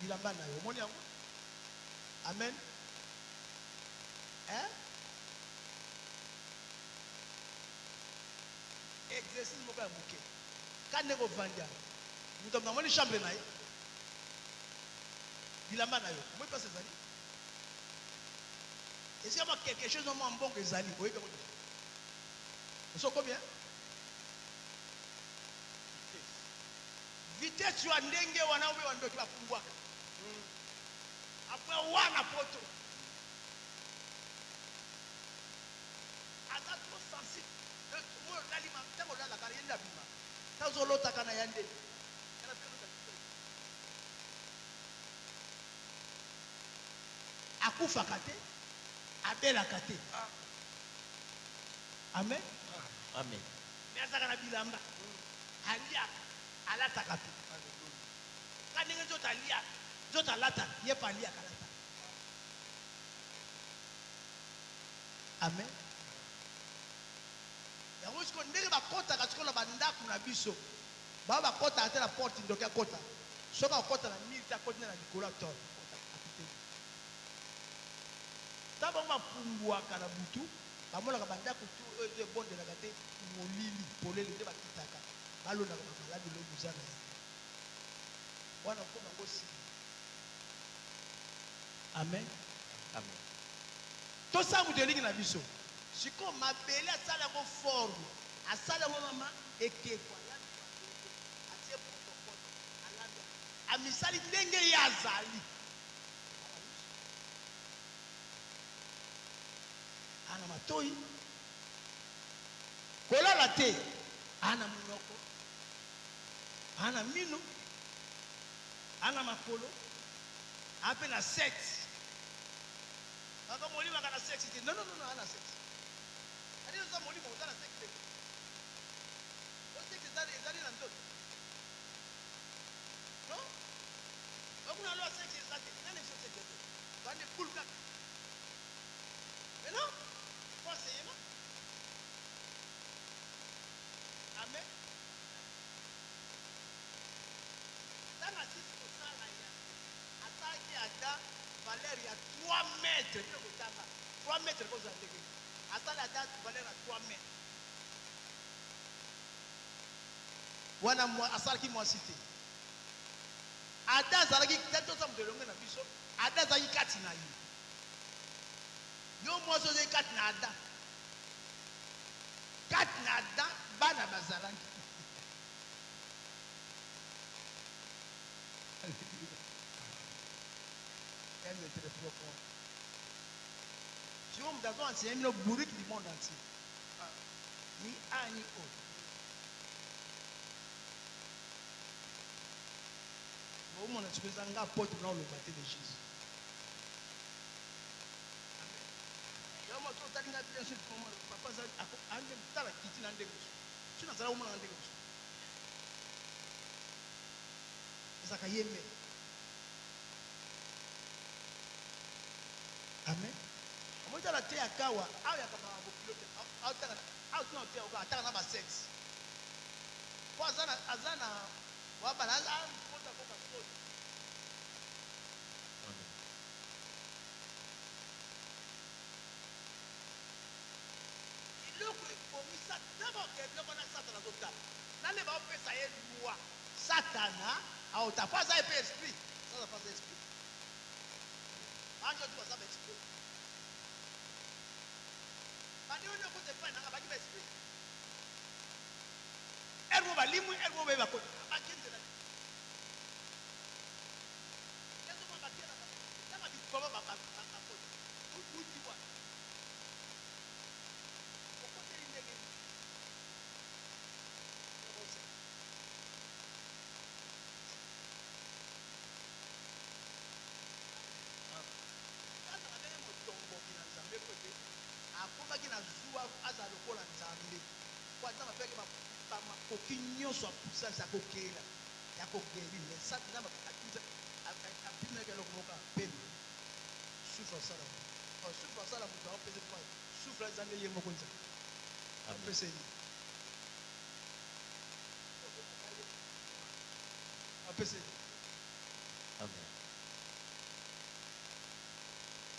Bilamba na yo omoni yango? Amen. Hein? Exercice moko ya muke. Ka ndenge ovandi awa. Moto ya amoni chambre na ye. Bilamba na yo. Omoni place ezali? Esika mwa quelque chose mwa mbongo ezali, oyebi yango dejà. Osi okomi hein? Vitesse ya ndenge wana obe bandoki bapumbwaka. Après wana poto. Aza trop sensible donc omoni olali ma tango olalaka ye nde abimaka tango ozo lotaka na ya nde tala pe lota akufaka te abelaka te amen amen mais azalaka na bilamba aliaka alataka pe ka ndenge nzoto aliaka nzoto alataka ye pe aliaka alataka Amen. Yango sikoyo ndenge bakotaka sikoyo na bandako na biso, ba bakotaka te na porte, ndoki akota soki akota na mur te, akoti nde na likolo ya tol, akiteli. Ntango bango bapumbwaka na butu, bamonaka bandako tu oyo ezo ebondelaka te, molili polele nde bakitaka, balonaka ba maladi lobi oza na yango wana okoma yango nsima. Amen. Amen. Tosala moto elingi na biso. Sikoyo mabele asali yango forme, asali yango mama ekeko, alambi mabele, atie potopoto, alambi, amisali ndenge ye azali. Ana matoyi, kolala te, ana monoko, ana mino, ana makolo, ape na sexe. Papa molimo aka na sexe te. Non non non ana sexe. Adi oza molimo oza na sexe te. O sexe ezali ezali na nzoto. Non? Bakuna loi sexe eza te. Nani biso sexe te. Bande boule kaka. Mais non? Faut enseignement. Amen. Ntango asisi kosala ya Asalaki ata valeur ya 3 mètres, bino botanga 3 mètres ekozala ndenge nini? Asali ata valeur ya 3 mètres wana asalaki mwasi te. Ada azalaki toza moto elonge na biso, Ada azalaki kati na ye. Yo mwasi ozali kati na Ada, kati na Ada bana bazalaki. Alléluia. Elle est très profond. Sikoyo moto azo enseigner bino bourrique du monde entier. Ni A ni O. Bomona sikoyo eza nga apôtre na oloba te de Jésus. Amen. Yo moto otali nga bien sûr papa aza ande tala kiti na ndenge mosusu. Soki nazala komona na ndenge mosusu. Ezalaka ye me. Amen. Omoni tala te ya kawa awa ya kama bokilo te. Awa tala awa tuna te oka ataka na ba sexe. Po aza na aza na wa bana aza kota koka. bakokela biloko wana Satana azotala. Na nde baopesa ye loi. Satana aotala. Po aza ye pe esprit. Satana pe aza esprit. Ba anges tout baza ba esprit. Ba ndenge nini okota epai na nga baki ba esprit. Heure moko balimwi, heure moko baye bakota. Bake nzela te. Yesu moko bakelaka tanga bikolo ba bakota. Uti wapi? Okoteli ndenge nini? Satana abenge motomboki na Nzambe mpo ete akomaki na zuwa azala lokola Nzambe. Mpo Nzambe apesaki ba makoki nyonso ya puissance ya kokela, ya ko guerir. Mais Satana Nzambe apimelaki eloko moko ya pema, souffle asala moto. Or souffle asala moto akopesa mpo souffle eza nde ye moko Nzambe. Apesa ye nini? Apesa ye nini? Amen.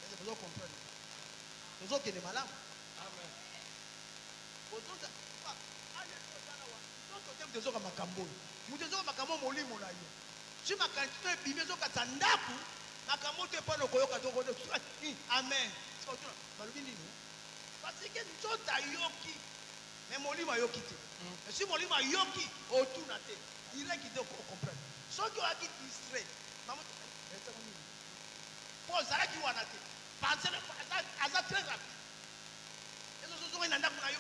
Est-ce que bozo comprendre? Tozo kende malamu. Amen. Bozo pa ale tozala wa nzoto te moto ezoka makambo oyo. Moto ezoka makambo molimo na yo. Si makanisi to ebimi ezokatisa ndako makambo to epai okoyoka to koyoka amen. Sika otuna balobi nini? Parce que nzoto ayoki mais molimo ayoki te. Mais si molimo ayoki otuna te. Direct te o comprendre. Soki oyaki distrait maman nini? Po ozalaki wana te. Pensez aza aza très rapide. Ezo ozongi na ndako na yo.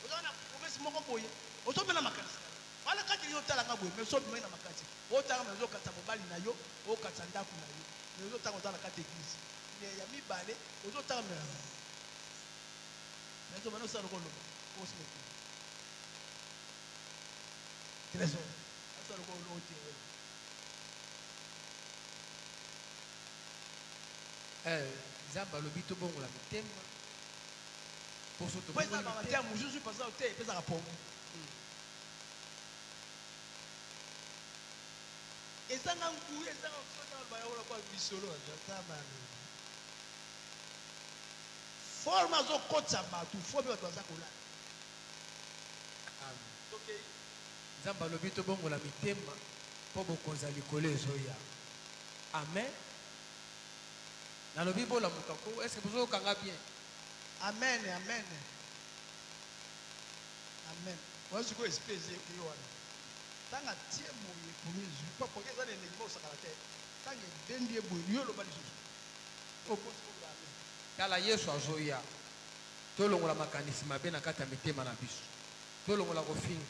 Oza na promesse moko boye. Ozomela makanisi na yo. Wana kati yo otala nga boye mais ozobima na makanisi. Otala mais ozokatisa mobali na yo, okatisa ndako na yo. Mais ozotanga oza na kati eglise. Mais ya mibale ozotanga mais mais ozobanda osala lokola oloba. Osimekima. Trésor. Asala lokola oloba te. Eh, Nzambe alobi tobongola mitema. Poso Po eza tobongoli banga te ya mitema. mosusu mpenza te epesaka pongi. Ezanga nguya, ezanga onction, ezanga loba yango lokola lisolo Nzambe alobi. Forme azokotisa bato, fo mpe bato baza kolala. Amen. Tokei. Nzambe alobi tobongola mitema mpo bokonzi ya likolo ezoya. Amen. Nalobi bolamuka ko, est-ce que bozoyoka nga bien? Amen, amen. Amen. Wana sikoyo esprit ezi ye wana. Ntango atie boye pongi ezwi mpo pongi eza na elengi bosakana te. Ntango ebendi ye boye yo loba lisusu. Okosi koloba amen. Tala Yesu azoya. Tolongola makanisi mabe na kati ya mitema na biso. Tolongola kofinga,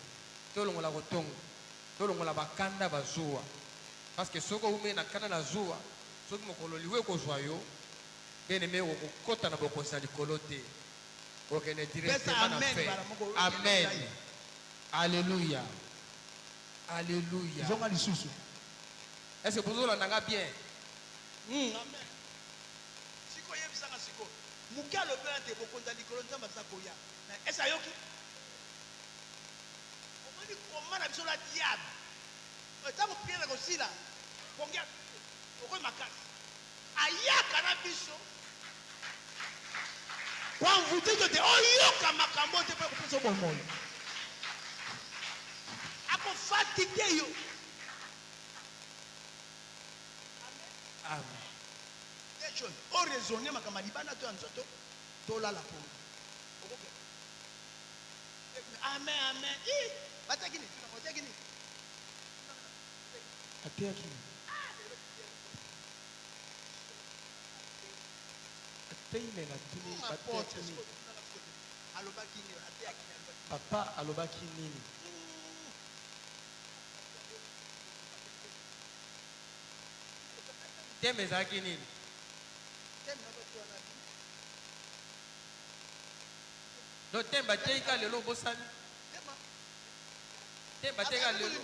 tolongola kotonga, tolongola bakanda bazuwa. Parce que soki owumeli na kanda na zuwa, soki mokolo liwa ekozwa yo, bien aime okokota na bokonzi ya likolo te. Okende Pesa directement na amen enfer. mbala moko okende Amen. ngai. Alléluia. Alléluia. Zonga lisusu. Est-ce que bozolanda nga bien? Amen. Sikoyo yebisa nga sikoyo. Moke alobi wana te bokonzi ya likolo Nzambe aza koya. Mais est-ce ayoki? Omoni koma na biso na diable. Ntango prière ekosila, pongi okoyi makasi. Ayaka na biso koenvoute yo te oyoka makambo te mpo ekopesa bomoi. Akofatike yo. Amen. Amen. Deux choses. O raisonner makambo ya libanda to ya nzoto, tolala pongi. Okokende. Amen, amen. Ih, batiaki nini? Batiaki nini? Ateyaki nini? Ateyi me natuni Apôtre, bateyaki nini? alobaki nini? Ateyaki nini? Alobaki nini? Papa alobaki nini? Thème ezalaki nini? Thème na bato wana bi. Donc thème bateyika lelo obosani. Thème Thème bateyika lelo.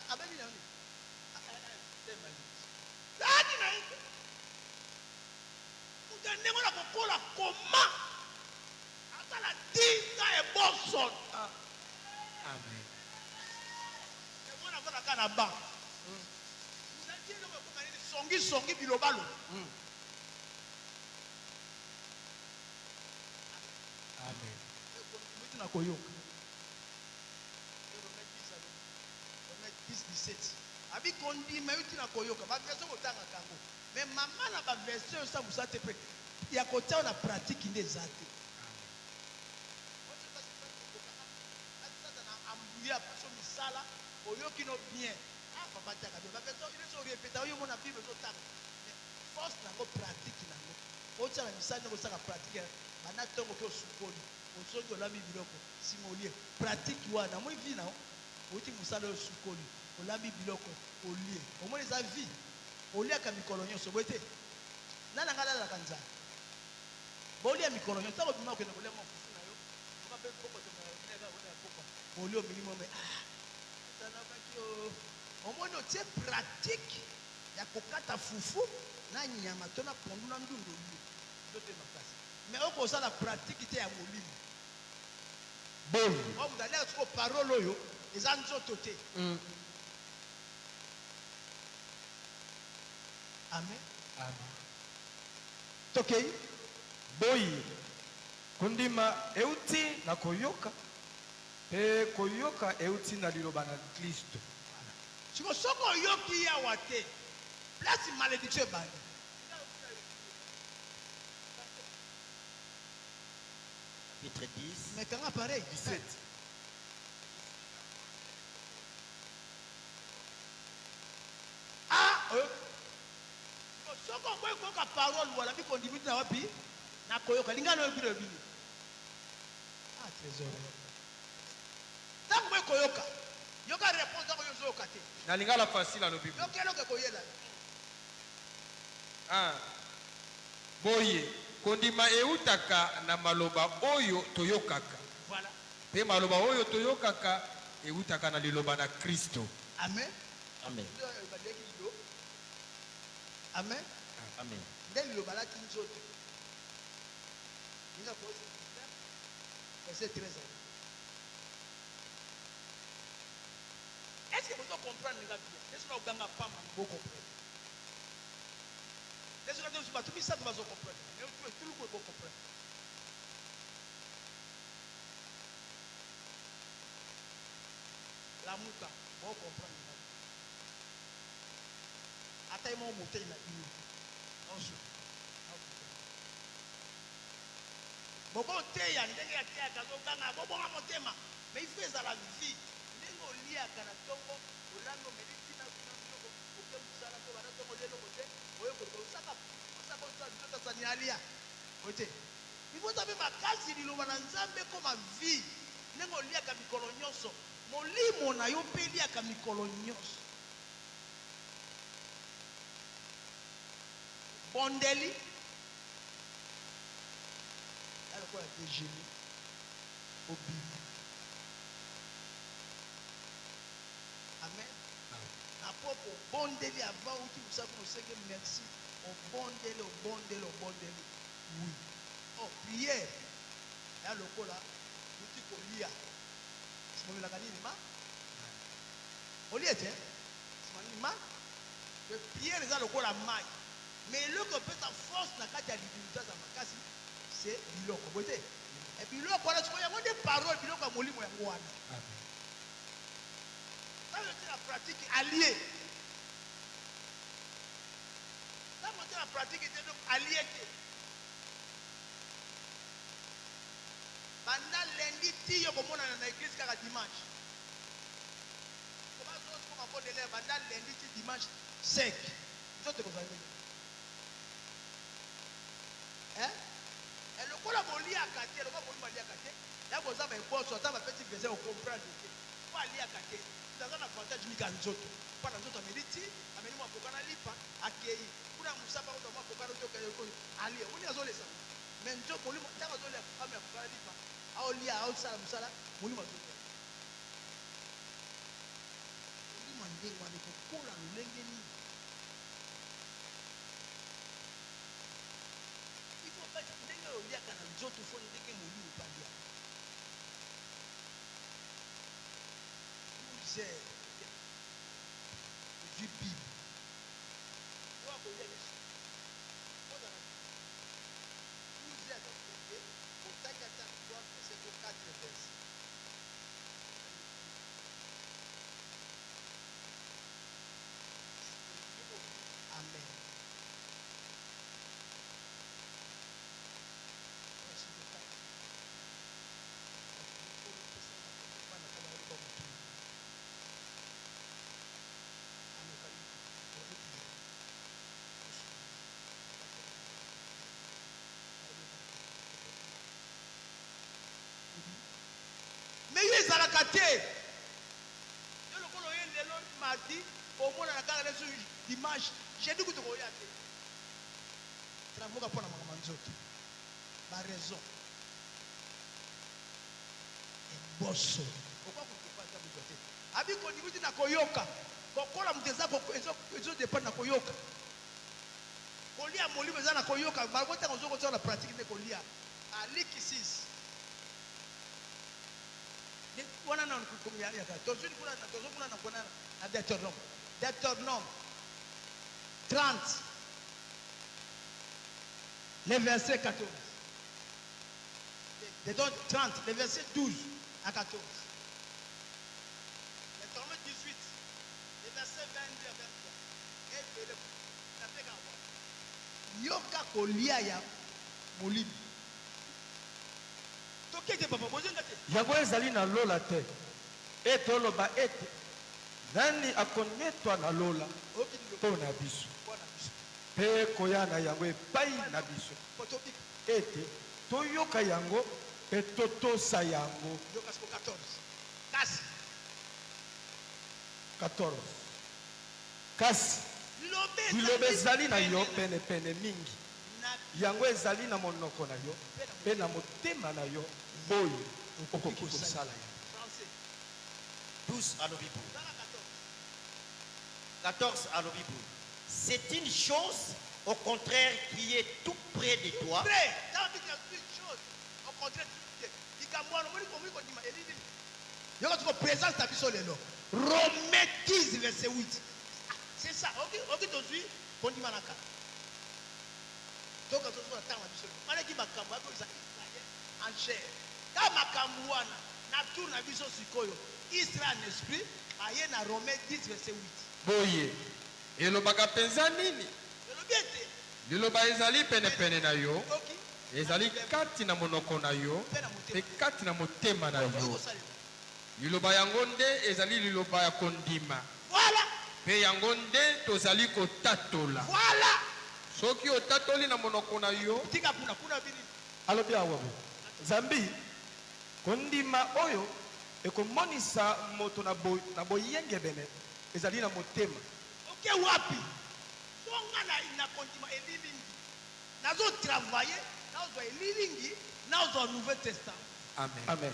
abebi na nini? Thème ali. Ladi na ye. Moto ya ndenge wana kokola koma asala 10 ans ebosono. Amen. Mwana afanda kaka na banc. Ozali eloko ekoma nini? Songi songi bilobalo. Amen. Moto na koyoka. 17 abi kondima euti na koyoka ba version botangaka yango mais mama na ba version oyo mosala te mpe ya kotia na pratique nde eza te. Ambuya peso misala oyoki no bien ah papa tiaka bien ba version nyonso orepeta oyo omona bible ezotanga mais force nango pratique nango otia na misala ndenge osaka pratique banda ntongo oke osukoli ozongi olambi biloko nsima olie pratique wana omoni vie na outi mosala oyo osukoli olambi biloko olie omoni eza vie oliaka mikolo nyonso boye te nani anga alalaka nzala bolia mikolo nyonso ntango obima okende kolia mwa fufu na yo oka mpe pokwa pokwa olie omeli mwa mai ah tanabaki o omoni otie pratique ya kokata fufu na nyama to na pondu na ndundu olie nzoto makasi mais okosala pratique te ya molimo. Boye. Oyo moto aliaka sikoyo parole oyo eza nzoto te. Amen. Amen. Tokei. Boye, kondima euti na koyoka, mpe koyoka euti na liloba na Klisto. Voilà. Sikoyo soki oyoki ye awa te, place malediction ebandi. Chapitre 10. Mais kanga pareil. 17. Ah, oyoki. Sikoyo soki oboyi koyoka parole wana, bikondimi na wapi? Na koyoka. Lingana oyoki na bino. Ah, trésor. Ntango boyi koyoka, yoka réponse ntango yo ozoyoka te. Na lingala facile alobi boye. Yoka eloko ekoyela yo. Ah. Boye, kondima eutaka na maloba oyo toyokaka. Voilà. Mpe maloba oyo toyokaka eutaka na liloba na Kristo. Amen. Amen. Nde oyo ebandaki lilo. Amen. Amen. Nde liloba alati nzoto. Ninga kosi 19 verset 13. Est-ce que vous comprendre nga bien? Est-ce que oganga pamba bo comprendre? Est-ce que vous bato misato bazo comprendre? Mais tout le monde comprendre. Lamuka, bo comprendre nga. Ata ye moko motei na bino. Bonjour. Bokoteya ndenge ateyaka azoganga bobonga motema mais il faut ezala vie ndenge oliaka na ntongo olambi omeli ntina kuna biloko oke mosala mpo bana ntongo olie eloko te oye koto osaka osaka osala nzoto asani alia oye te il faut eza mpe makasi liloba na nzambe ekoma vie ndenge oliaka mikolo nyonso molimo na yo mpe eliaka mikolo nyonso bondeli ya lokola déjeuner obimi. Amen. Na poko obondeli avant outi mosala kuna osenge merci obondeli obondeli obondeli oui oh prière ya lokola outi kolia simomelaka nini ma olie te sima nini ma pe prière eza lokola mai mais eloko epesa force na kati ya libumu to aza makasi c'est biloko boye te. E biloko wana sikoyo yango nde parole biloko ya molimo yango wana. Ntango otie na pratique alie. Ntango otie na pratique te donc alie te. Banda lundi ti yo komonana na église kaka dimanche. Kobazo mabondele banda lundi ti dimanche sec. Nzoto ekozala ndenge Eh? Eh, lokola boliaka te, lokola molimo aliaka te, ya boza ba eboso ata bapesi verset o comprendre te. Po aliaka te. Aza na avantage mika nzoto. Po na nzoto ameli ti, ameli mwa koka na lipa, akei. Kuna musapa kozwa mwa koka na toka yoko alia. Omoni azolesa. Mais nzoto molimo ntango azolia amela koka na lipa, aolia, aosala mosala, molimo azolia. Molimo ya ndenge wana ekokola lolenge nini? Il faut pas ndenge oliaka na nzoto fo ndenge molimo mpe aliaka. 12 heures ozwi bible oyo akolia lisu ozala 12 heures ata te otangi ata 3 verset to 4 verset. Omonanaka te. Yo lokola oye lelo mardi, omonana kaka leso dimanche, jeudi kutu koya te. Travaux ka pona makambo ya nzoto. Ba raison. Eboso. Okoka kokepa nzambe zwa te. Abi kondimi ti na koyoka. Kokola moto eza ezo dépendre na koyoka. Kolia molimo eza na koyoka. Bango ntango ozo kotia na pratique nde kolia. Aliki 6. Wana na tozwi kuna tozo kuna na kuna na Deutéronome. Deutéronome 30 le verset 14. Deutéronome 30 le verset 12 à 14. Deutéronome 18 le verset 22 à 23. Ebele napeka wana. Yoka kolia ya molimo. Tokete papa bozenga te. Yango ezali na lola te, ete oloba ete, Nani akonetwa na lola Oyoki liloba mpo na biso, mpo na biso. mpe koya na yango epai na biso, Mpo tobika. ete toyoka yango mpe totosa yango. Yoka siko 14. Kasi 14 kasi liloba liloba ezali na yo pene penepene mingi, na yango ezali na monoko na yo mpe na motema na yo, boye okoki kosala yango. Français. 12 alobi boye. Tala 14. 14 alobi boye. C'est une chose au contraire qui est tout près de toi. Près. Tala bika une chose. Au contraire tout près. Likambo wana omoni omoni kondima elili. Yoka tuko présence na biso lelo. Romains 10 verset 8. Ah, c'est ça. Oki oki tozwi kondima na kala. Toka tozwi na ntango na biso lelo. Malaki makambo akoyisa Israël en chair. Ta makambo wana na tour na biso sikoyo. Israël en esprit aye na Romains 10 verset 8. Boye elobaka mpenza nini? Elobi ete Liloba ezali penepene na yo, oki ezali kati na monoko na yo mpe na mpe motema. kati na motema na Okoki yo. kosalela. Liloba yango nde ezali liloba ya kondima, Voilà. mpe yango nde tozali kotatola. Voilà. Soki otatoli na monoko na yo, Tika kuna kuna bini. Alobi awa boye, zambi kondima oyo ekomonisa moto na, bo, na boyengebene ezali na motema. Oke wapi? Songa na na kondima elilingi. Nazo travailler, nazwa elilingi, nazwa Nouveau Testament. Amen. Amen.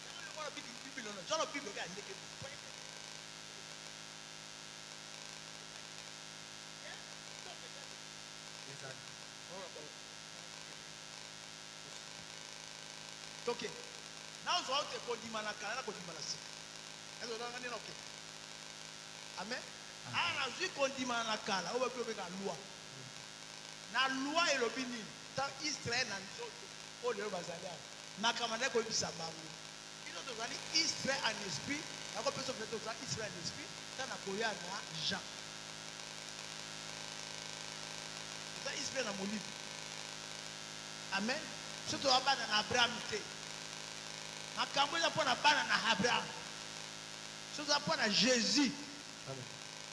Yango Bible Bible no, zwa Bible ya ndeke. Toke. Nazwa ote kondima na kala na kondima na sika. Nazo nanga nini oke. Amen. Ah nazwi kondima na kala, oyo babi obeka loi. Na loi elobi nini? Ta Israël na nzoto oyo lelo bazali awa. Makambo nde koyebisa bango. Bino tozali Israël en esprit, nakopesa biso tozali Israël en esprit, ta na koya na Jean. Toza Israël na molimo. Amen. Biso toza bana na Abraham te. Makambo eza mpo na bana na Abraham. Biso toza mpo na Jésus. Amen.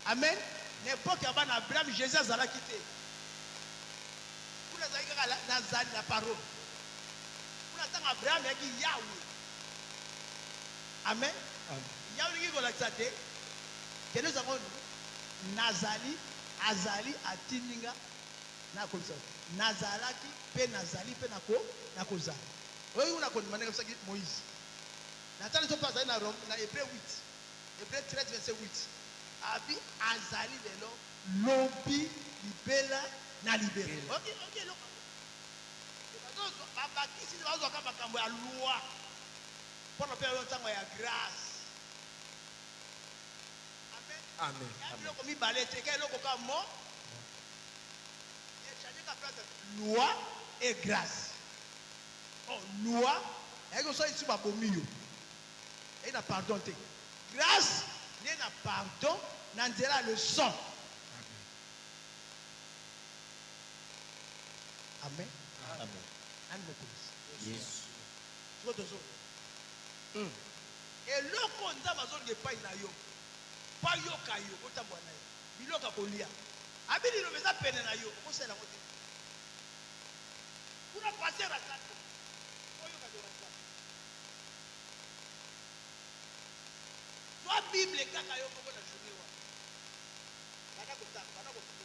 Amen. Na époque ya bana Abraham, Jésus azalaki te. Kuna azalaki kaka nazali na parole. Kuna ntango Abraham ayaki Yahweh. Amen. Amen. Yahweh elingi kolakisa te. Kende ezango nazali, azali, atindi nga nakolisa. Nazalaki mpe nazali mpe nako nakozala. Oyo kuna kondima ndenge apesaki Moïse. Natali so mpe azali na Rome, na Hébreu 8. Hébreu 13 verset 8. Abi azali lelo lobi libela na libela. Ok, ok, eloko yango. Bazozwa babakisi bazwaka makambo ya loi mpona mpe oyo ntango ya grâce. Amen. Amen. Ya biloko mibale te, ka eloko ka mo. Échanger ka place loi et grâce. Oh, loi, eyaki kosala lisusu babomi yo. Eyaki na pardon te. Grâce nde na pardon na nzela ya le sang. Amen. Amen. Nani mokonzi? Yesu. Sikoyo tozo. Eloko Nzambe azolinga epai na yo, mpo ayoka yo, otambola na ye. Biloko ya kolia. Abi liloba eza pene na yo, okosala yango te. Kuna pasteur aza te. Oyoka liloba Nzambe. Bible kaka yo moko na journée wana. Banda kotanga, banda kotanga,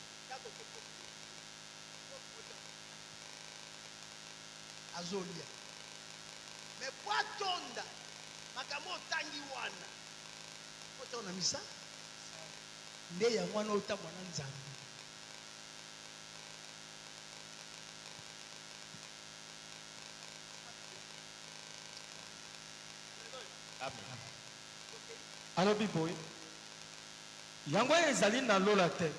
azolia. Mais po atonda makambo otangi wana, otanga na misa nde yango wana otambwa na Nzambe. Amen. Alobi boye, yango ezali na lola te.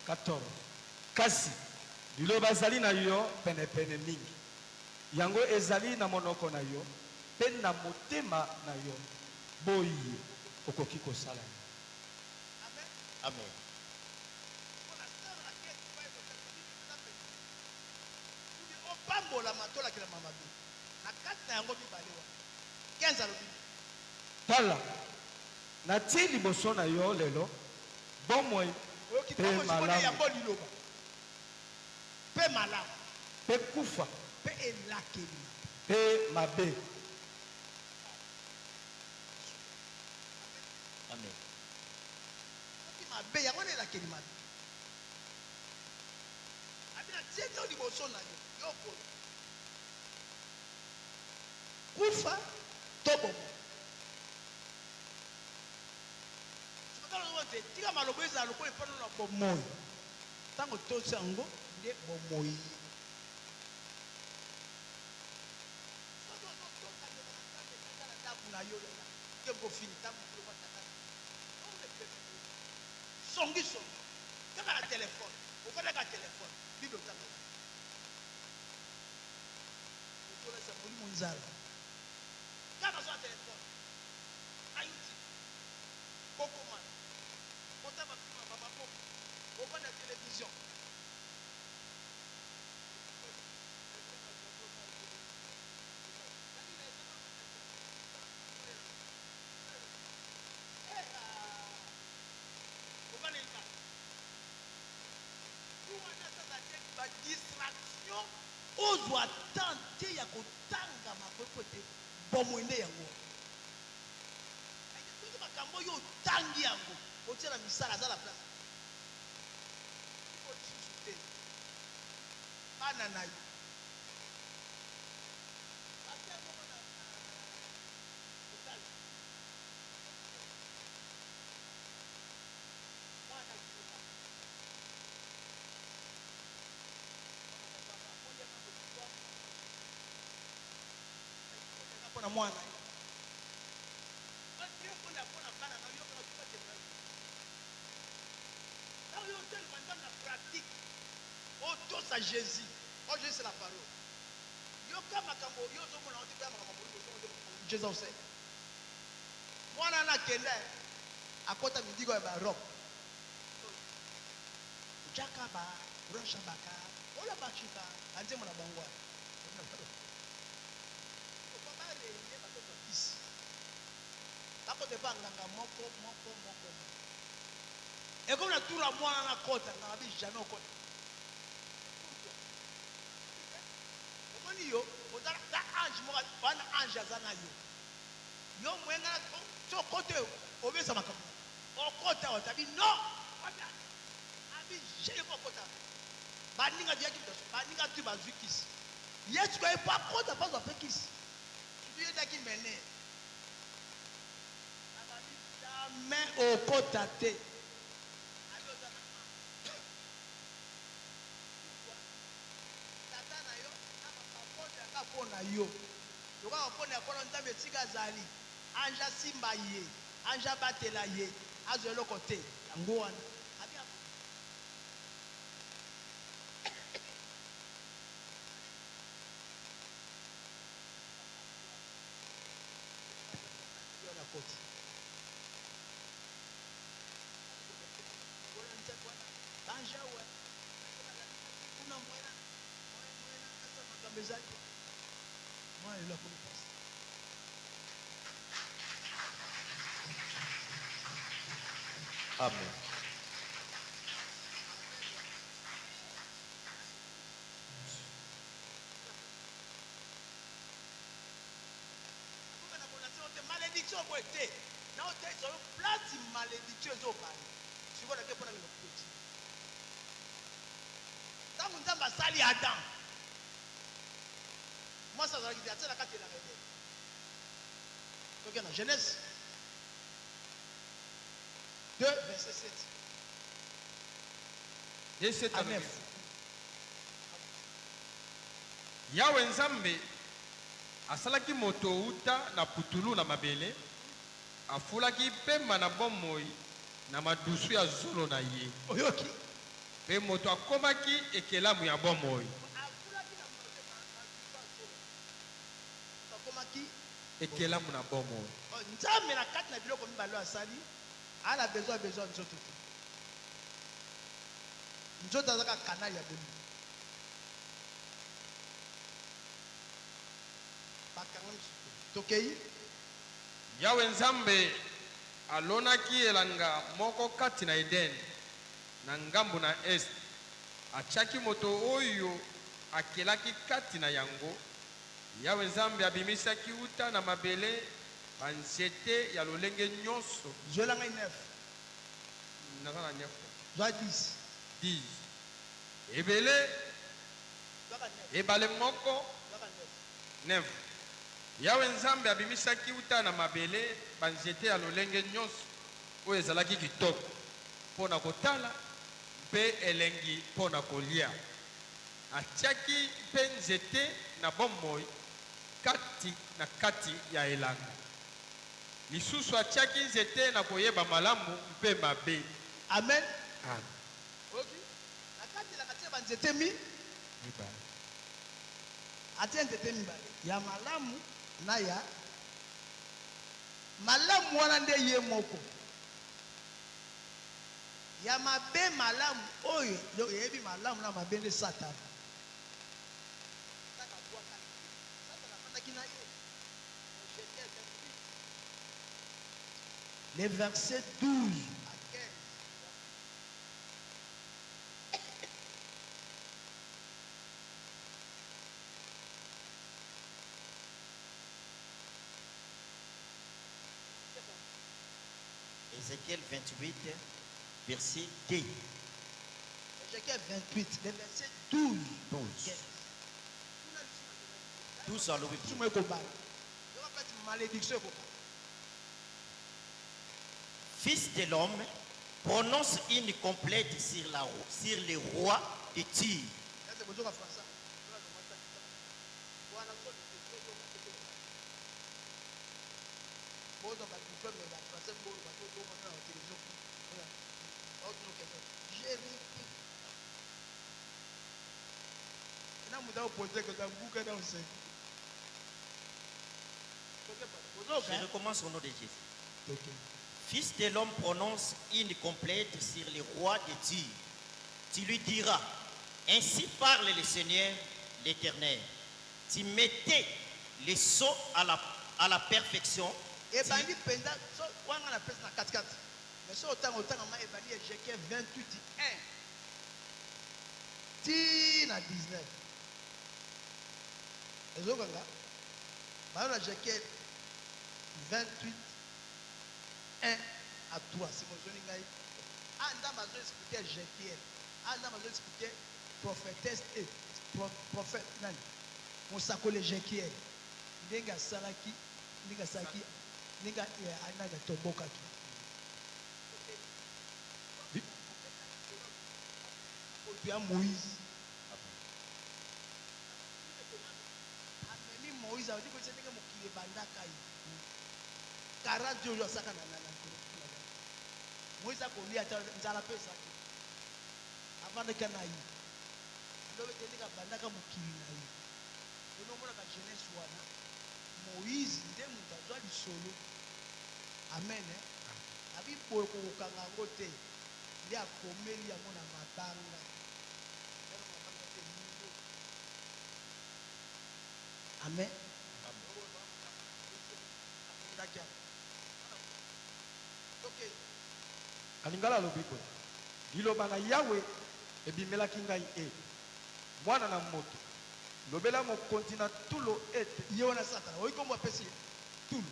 14 kasi liloba ezali na yo penepene mingi, yango ezali na monoko na yo mpe na motema na yo, boye okoki kosala yango. Amen. Opambolama tolakelama mabe na kati na yango mibale wana. 15 alobi: Tala, natie liboso na yo lelo bomoi oyoki mpe ntango sikoyo malamu yango liloba mpe malamu mpe kufa mpe elakeli mpe mabe. Amen. Soki mabe yango wana elakeli mabe, abi natie yo liboso na yo, yo pona kufa to bomoi. Sikoyo te, tika maloba ezala lokola epano na bomoi. Ntango tosi yango nde bomoi. Soki ozotosa ndeko na Nzambe kaka na ndako na yo, yaya ke kofini ntango mosusu lokwa tata songi songi kaka na telefone, ofandaka telefone, Bible otanga, ozolesa molimo nzala kaka so na telefone na YouTube, bokomana kota ba films ya bamaboko, ofanda télévision. Ofanda ba distraction, ozwa temps te ya kotanga makoki te. Bomoi nde yango. Soki makambo oyo otangi yango otia na misala, aza na place lisusu te. Bana na yo, pasteur moko na États-Unis, mwana akima. Mpona mwana ye, mpona bana na yo, ntango yo otelema Nzambe na pratique, otosa Jésus. Oh, Jésus c'est la parole. Yoka makambo yo ozomona oti mpe makambo molimo. Jésus osala mwana wana akende, akɔta midiko ya barock, jaka ba rosha baka ola bachiba banzembo na bango wana. Baréunir batoto ya kisi, bakota epa nganga moko moko moko moko. Ekomi na tour ya mwana na kota, nganga bi jamais okota. Omoni yo oza ta ange moko wana, ange aza na yo, yo mwenga so okota oyo obesa makambo, okota oyo tabi non, abi jamais okota. Baninga diaki, baninga tu bazwi kisi, ye sikoyo epo akota mpo azwa mpe kisi. Surtout ye daki mene, abi jamais okota te. Abi oza na tata na yo na mapondaka mpo na yo, lokola mapondaka mpona Nzambe esika azali, ange asimba ye, ange abatela ye, azwa eloko te. Yango wana abi wana koti ange awa kuna mwena mwena asa makambo ezali mwana lelo akomi pasi. Amen. Akomi na kolakisa te malédiction. Malédiction boye te. Na otalisa yo place malédiction ezobanda. Sikoyo nake mpo nakende kokoti. Ntango Nzambe asali Adam, mwasi azalaki te, atie na kati elanga Edene. Toke na Genèse 2 verset 7 2 7 à alobi 9. Yawe Nzambe asalaki moto uta na putulu na mabele, afulaki pema na bomoi na madusu ya zolo na ye. Oyoki? Mpe moto akomaki ekelamu ya bomoi. Afulaki na madusu ya zolo. Moto akomaki Ekelamu na bomoi. Oh, Nzambe na kati na biloko mibale oyo asali, ala besoin besoin nzoto te. Nzoto azaka canal ya bolingo. Bakangami sikoyo. Tokei. Yawe Nzambe alonaki elanga moko kati na Edene, na ngambo na este. Atiaki moto oyo akelaki kati na yango. Yawe Nzambe abimisaki uta na mabele banzete ya lolenge nyonso. Zwela ngai 9. Naza na 9. Zwa 10. 10. Ebele Zwaka 9. ebale moko Zwaka 9. 9. Yawe Nzambe abimisaki uta na mabele banzete ya lolenge nyonso oyo ezalaki kitoko mpo na kotala mpe elengi mpo na kolia. Atiaki mpe nzete na bomoi kati na kati ya elanga. Lisusu atiaki nzete na koyeba malamu mpe mabe. Amen. Amen. Oyoki? Na kati elanga atie banzete mi Mibale. Atie nzete mibale ya malamu na ya malamu wana nde ye moko. Ya mabe malamu oyo eyebi malamu na mabe nde Satana. Kaka abwakaki ye. Satana afandaki na ye. Ezekiel 28. Le verset 12 à 15. Ézéchiel 28, verset 2. Ézéchiel 28, le verset 12. 12. 12 alobi Somo ekobala. Yoka kati malédiction ekobala. Fils de l'homme, prononce une complainte sur les rois de Tyr. Ese bozoka français. Wana so bozwa ba diplôme ya français bolo bato omona na télévision. J'ai vécu. Na mutu akopoze que nguka na oseki. Je recommence au nom de Jésus. Fils de l'homme, prononce une complainte sur les rois de Tyr. Tu lui diras, ainsi parle le Seigneur l'Éternel. Tu mettais les sceaux à la perfection. Ebandi mpenza so wanga na pesi na katikati, mais so otanga otanga ma ebandi Ezekiel 28 1 ti na 19 ezokanga bayo na Ezekiel 28 1 à 3. Sima ozoni ngai a Nzambe azo expliquer Ezekiel, a Nzambe azo expliquer prophétesse e prophète nani, mosakoli Ezekiel, ndenge asalaki, ndenge asalaki, ndenge nani atombokaki. Moto ya Moïse amemi Moïse, abandi koyebisa ndenge mokili ebandaka ye 40 jours asaka na likolo. Moïse akolia ata nzala mpe ezaki, avandaka na ye, alobi ete ndenge abandaka mokili na ye eno omonaka jeunesse wana, Moïse nde moto azwa lisolo. Amen, eh? Abi boye kokokanga yango te, nde akomeli yango na mabanga. Eza na mabanga te milo. Amen. Akundaki yango. Ok. Alingala alobi boye: liloba na Yawe ebimelaki ngai e mwana na moto, lobela mokonzi na Tulo ete Ye wana Satana oyi kombo apesi ye Tulu.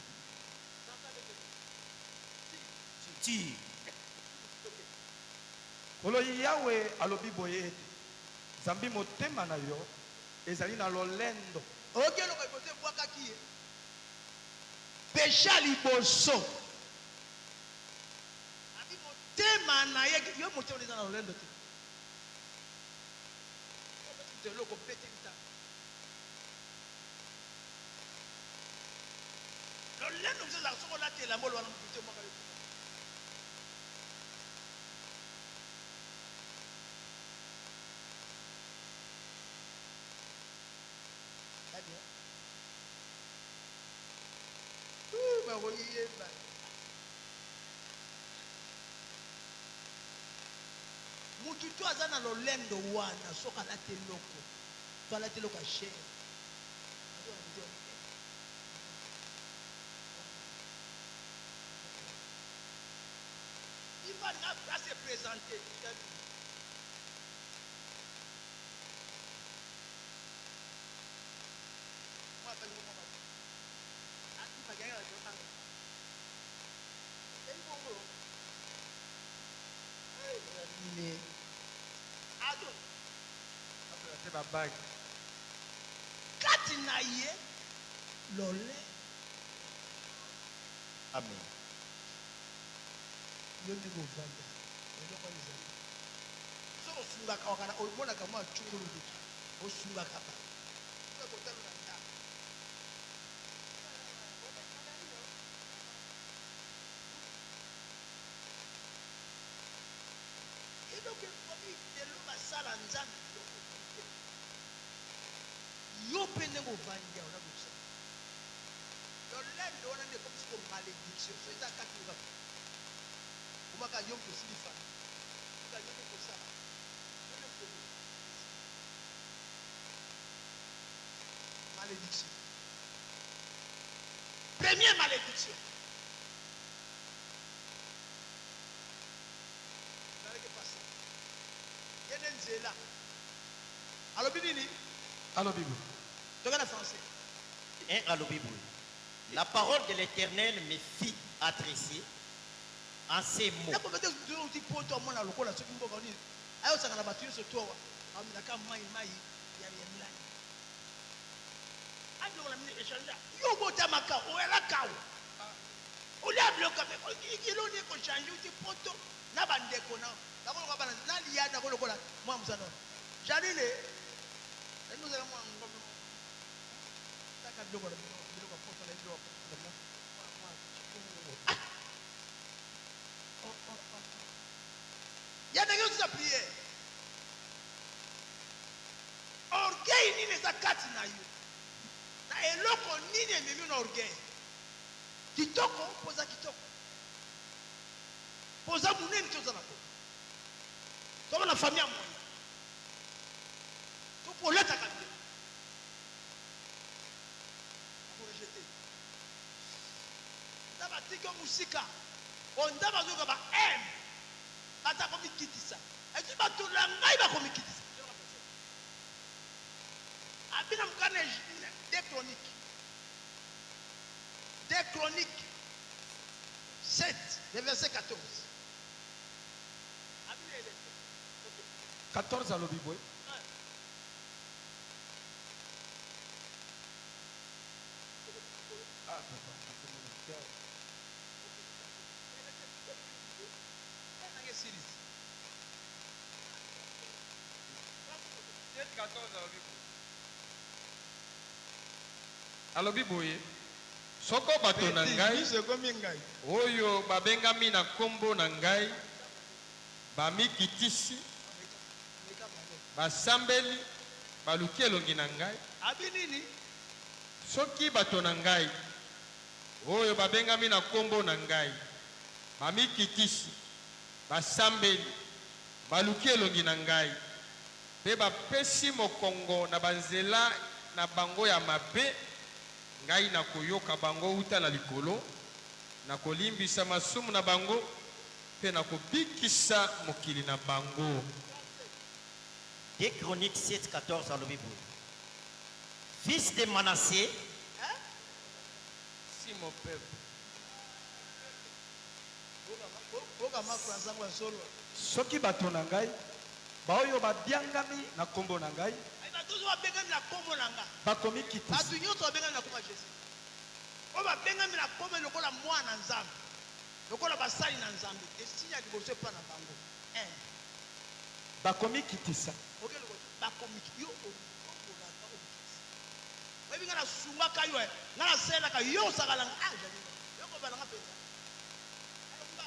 Écriture. Nkolo Yawe alobi boye ete, Zambi motema na yo ezali na lolendo. Oyoki eloko ya liboso ebwakaki ye? Peche ya liboso. Abi motema na ye, yo motema na eza na lolendo te. Opesi moto eloko obeti litama. Lolendo mosusu ezalaka soki olati elamba oloba na moto te omwaka yo. Très bien. Bakoyeba. Mutu to aza na lolendo wana soki alati eloko to alati eloko ya cher Il va à se présenter. Kati na ye lole. Amen. Yo ndenge ovanda eloko wana ezali soki osungaka wakana omonaka mwa cungulu osungaka bato kotala na ndako. Eloko ekomi lelo basala nzambe biloko te. Yo mpe ndenge ovandi awa nakokisa lolendo wana nde ekomi siko malédiction. So eza kati kaka omaka yo moto osili famille, oka yo nde kosala yo nde moto malédiction. Première malédiction ezalaki pasa ye nde nzela. Alobi nini? Alobi boye. Toka na français. 1 alobi boye. La parole de l'Éternel me fit adresser en ces mots. Nakomete oti poto amona lokola soki mboka nini ayosaka na bato nyonso to awa amelaka mai mai ya ya milai abiloko na mini échange yo botamaka oyalaka awa olia biloko me eloni ekochange uti poto na bandeko na nakoloka bana nalia nakolokola mwa mosana janine nani ozala mwa ngombe taka biloko na bino biloko ya poto na biloko ya poto na bino. Ya ndenge osusa prière, orgueil nini eza kati na yo? Na eloko nini ememi yo na orgueil? Kitoko mpo oza kitoko, mpo oza monene to oza na poto to na famille ya moyen to mpo olataka bien, akorejeter. Nzambe atiki yo mosika. O Nzambe azoyoka ba m bato akomikitisa esi bato na ngai bakomikitisa. Abi na mokanda 2 Chroniques, 2 Chroniques 7 le verset 14. Abi na eleko. 14 alobi boye. Ah, papa, nakomona te. Alobi boye, soko bato na ngai Miso ekomi ngai. oyo babengami na nkombo na ngai bamikitisi, basambeli, baluki elongi na ngai. Abi nini? Soki bato na ngai oyo babengami na nkombo na ngai bamikitisi, basambeli, baluki elongi na ngai mpe bapesi mokongo na banzela na bango ya mabe, ngai nakoyoka bango wuta na likolo, nakolimbisa masumu na bango mpe nakobikisa mokili na bango. 2 Chroniques 7, 14 alobi boye. Fils de Manassé, Si mon peuple. Soki bato na ngai, baoyo babiangami na nkombo na ngai, Bato nyonso babengami na nkombo na ngai, bakomikitisa. Bato nyonso babengami na nkombo ya Jesus, oyo babengami na nkombo lokola mwana na Nzambe, lokola basali na Nzambe, esinya liboso epai na bango un. Bakomikitisa. Oke liboso, bakomiki yo omitombolaka, omikitisa. Oyebi ngai nasungaka yo, eh, ngai nasalelaka yo, osakala nga, ah, jali yo kobala nga mpenza. Alonga.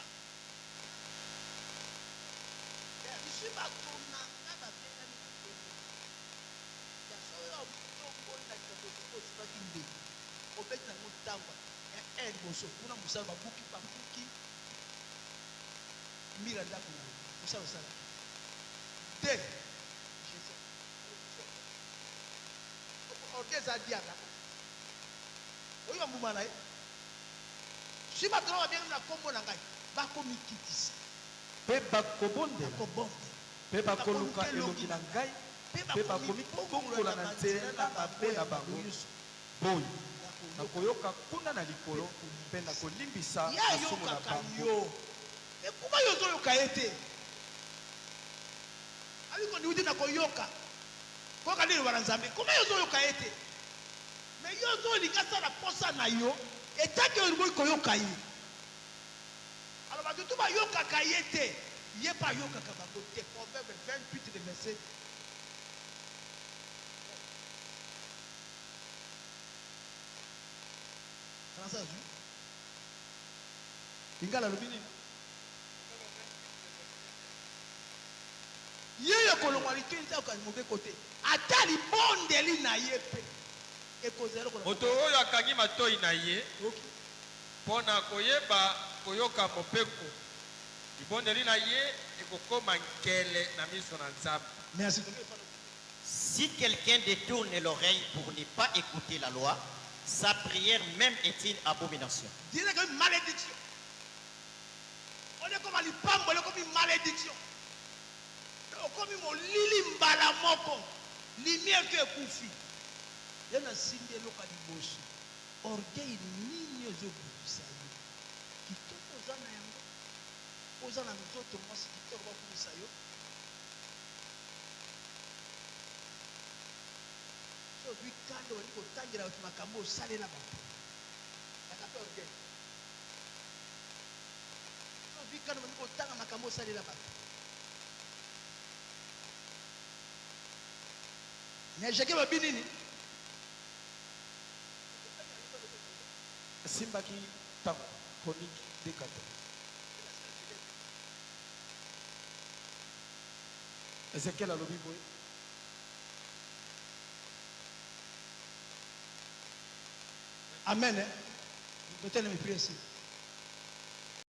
Biso bato na nga babengami na nkombo ya solo, otomboli na likambo soki osibaki ndeko obeti nango ntangwa ya un liboso kuna mosala babuki babuki mira ndako na yo mosala osalaki de Jesus orgue eza diable oyo mbuma na ye. Soki bato na babengami na nkombo na ngai bakomikitisa. Mpe bakobondela, mpe bakoluka elongi na ngai, mpe bakomibongola na nzela mabe na bango, boye nakoyoka kuna na likolo, mpe nakolimbisa Ye masumu na ayokaka bango. yo, mais pourquoi yo ozoyoka ye te? Abi kondimi te na koyoka, koyoka nde liloba na Nzambe. Comment yo ozoyoka ye te? Mais yo ozolinga asala posa na yo, etant que oboyi koyoka ye. Alors bato tout bayokaka ye te, ye pe ayokaka bango te. Proverbe 28 le verset Français azwi Lingala alobi nini? Ye oyo akolongwa litoi te akoka mobeko te, ata libondeli na ye mpe ekozala eloko na Moto mobeko. oyo akangi matoi na ye Oyoki? mpo na koyeba koyoka mobeko, libondeli na ye ekokoma nkele na miso na Nzambe. Merci. Si quelqu'un détourne l'oreille pour ne pas écouter la loi, sa prière même est une abomination. Disait que malédiction. On est comme lipamboli, ekomi malédiction. Okomi molili mbala moko, lumière to ekufi. Ye nasimbi eloko ya liboso. Orgueil nini ezobundisa yo? Kitoko oza na yango, oza na nzoto mwasi kitoko bakumisa yo. So ozwi kanda obandi kotangela bato makambo osalela bato. Yaka mpe orgueil. So ozwi kanda obandi kotanga makambo osalela bato. Na Jacques babi nini? Esimbaki ntango Chronique 2 14. Ezekiel alobi boye. Amen. Totelemi prière esili.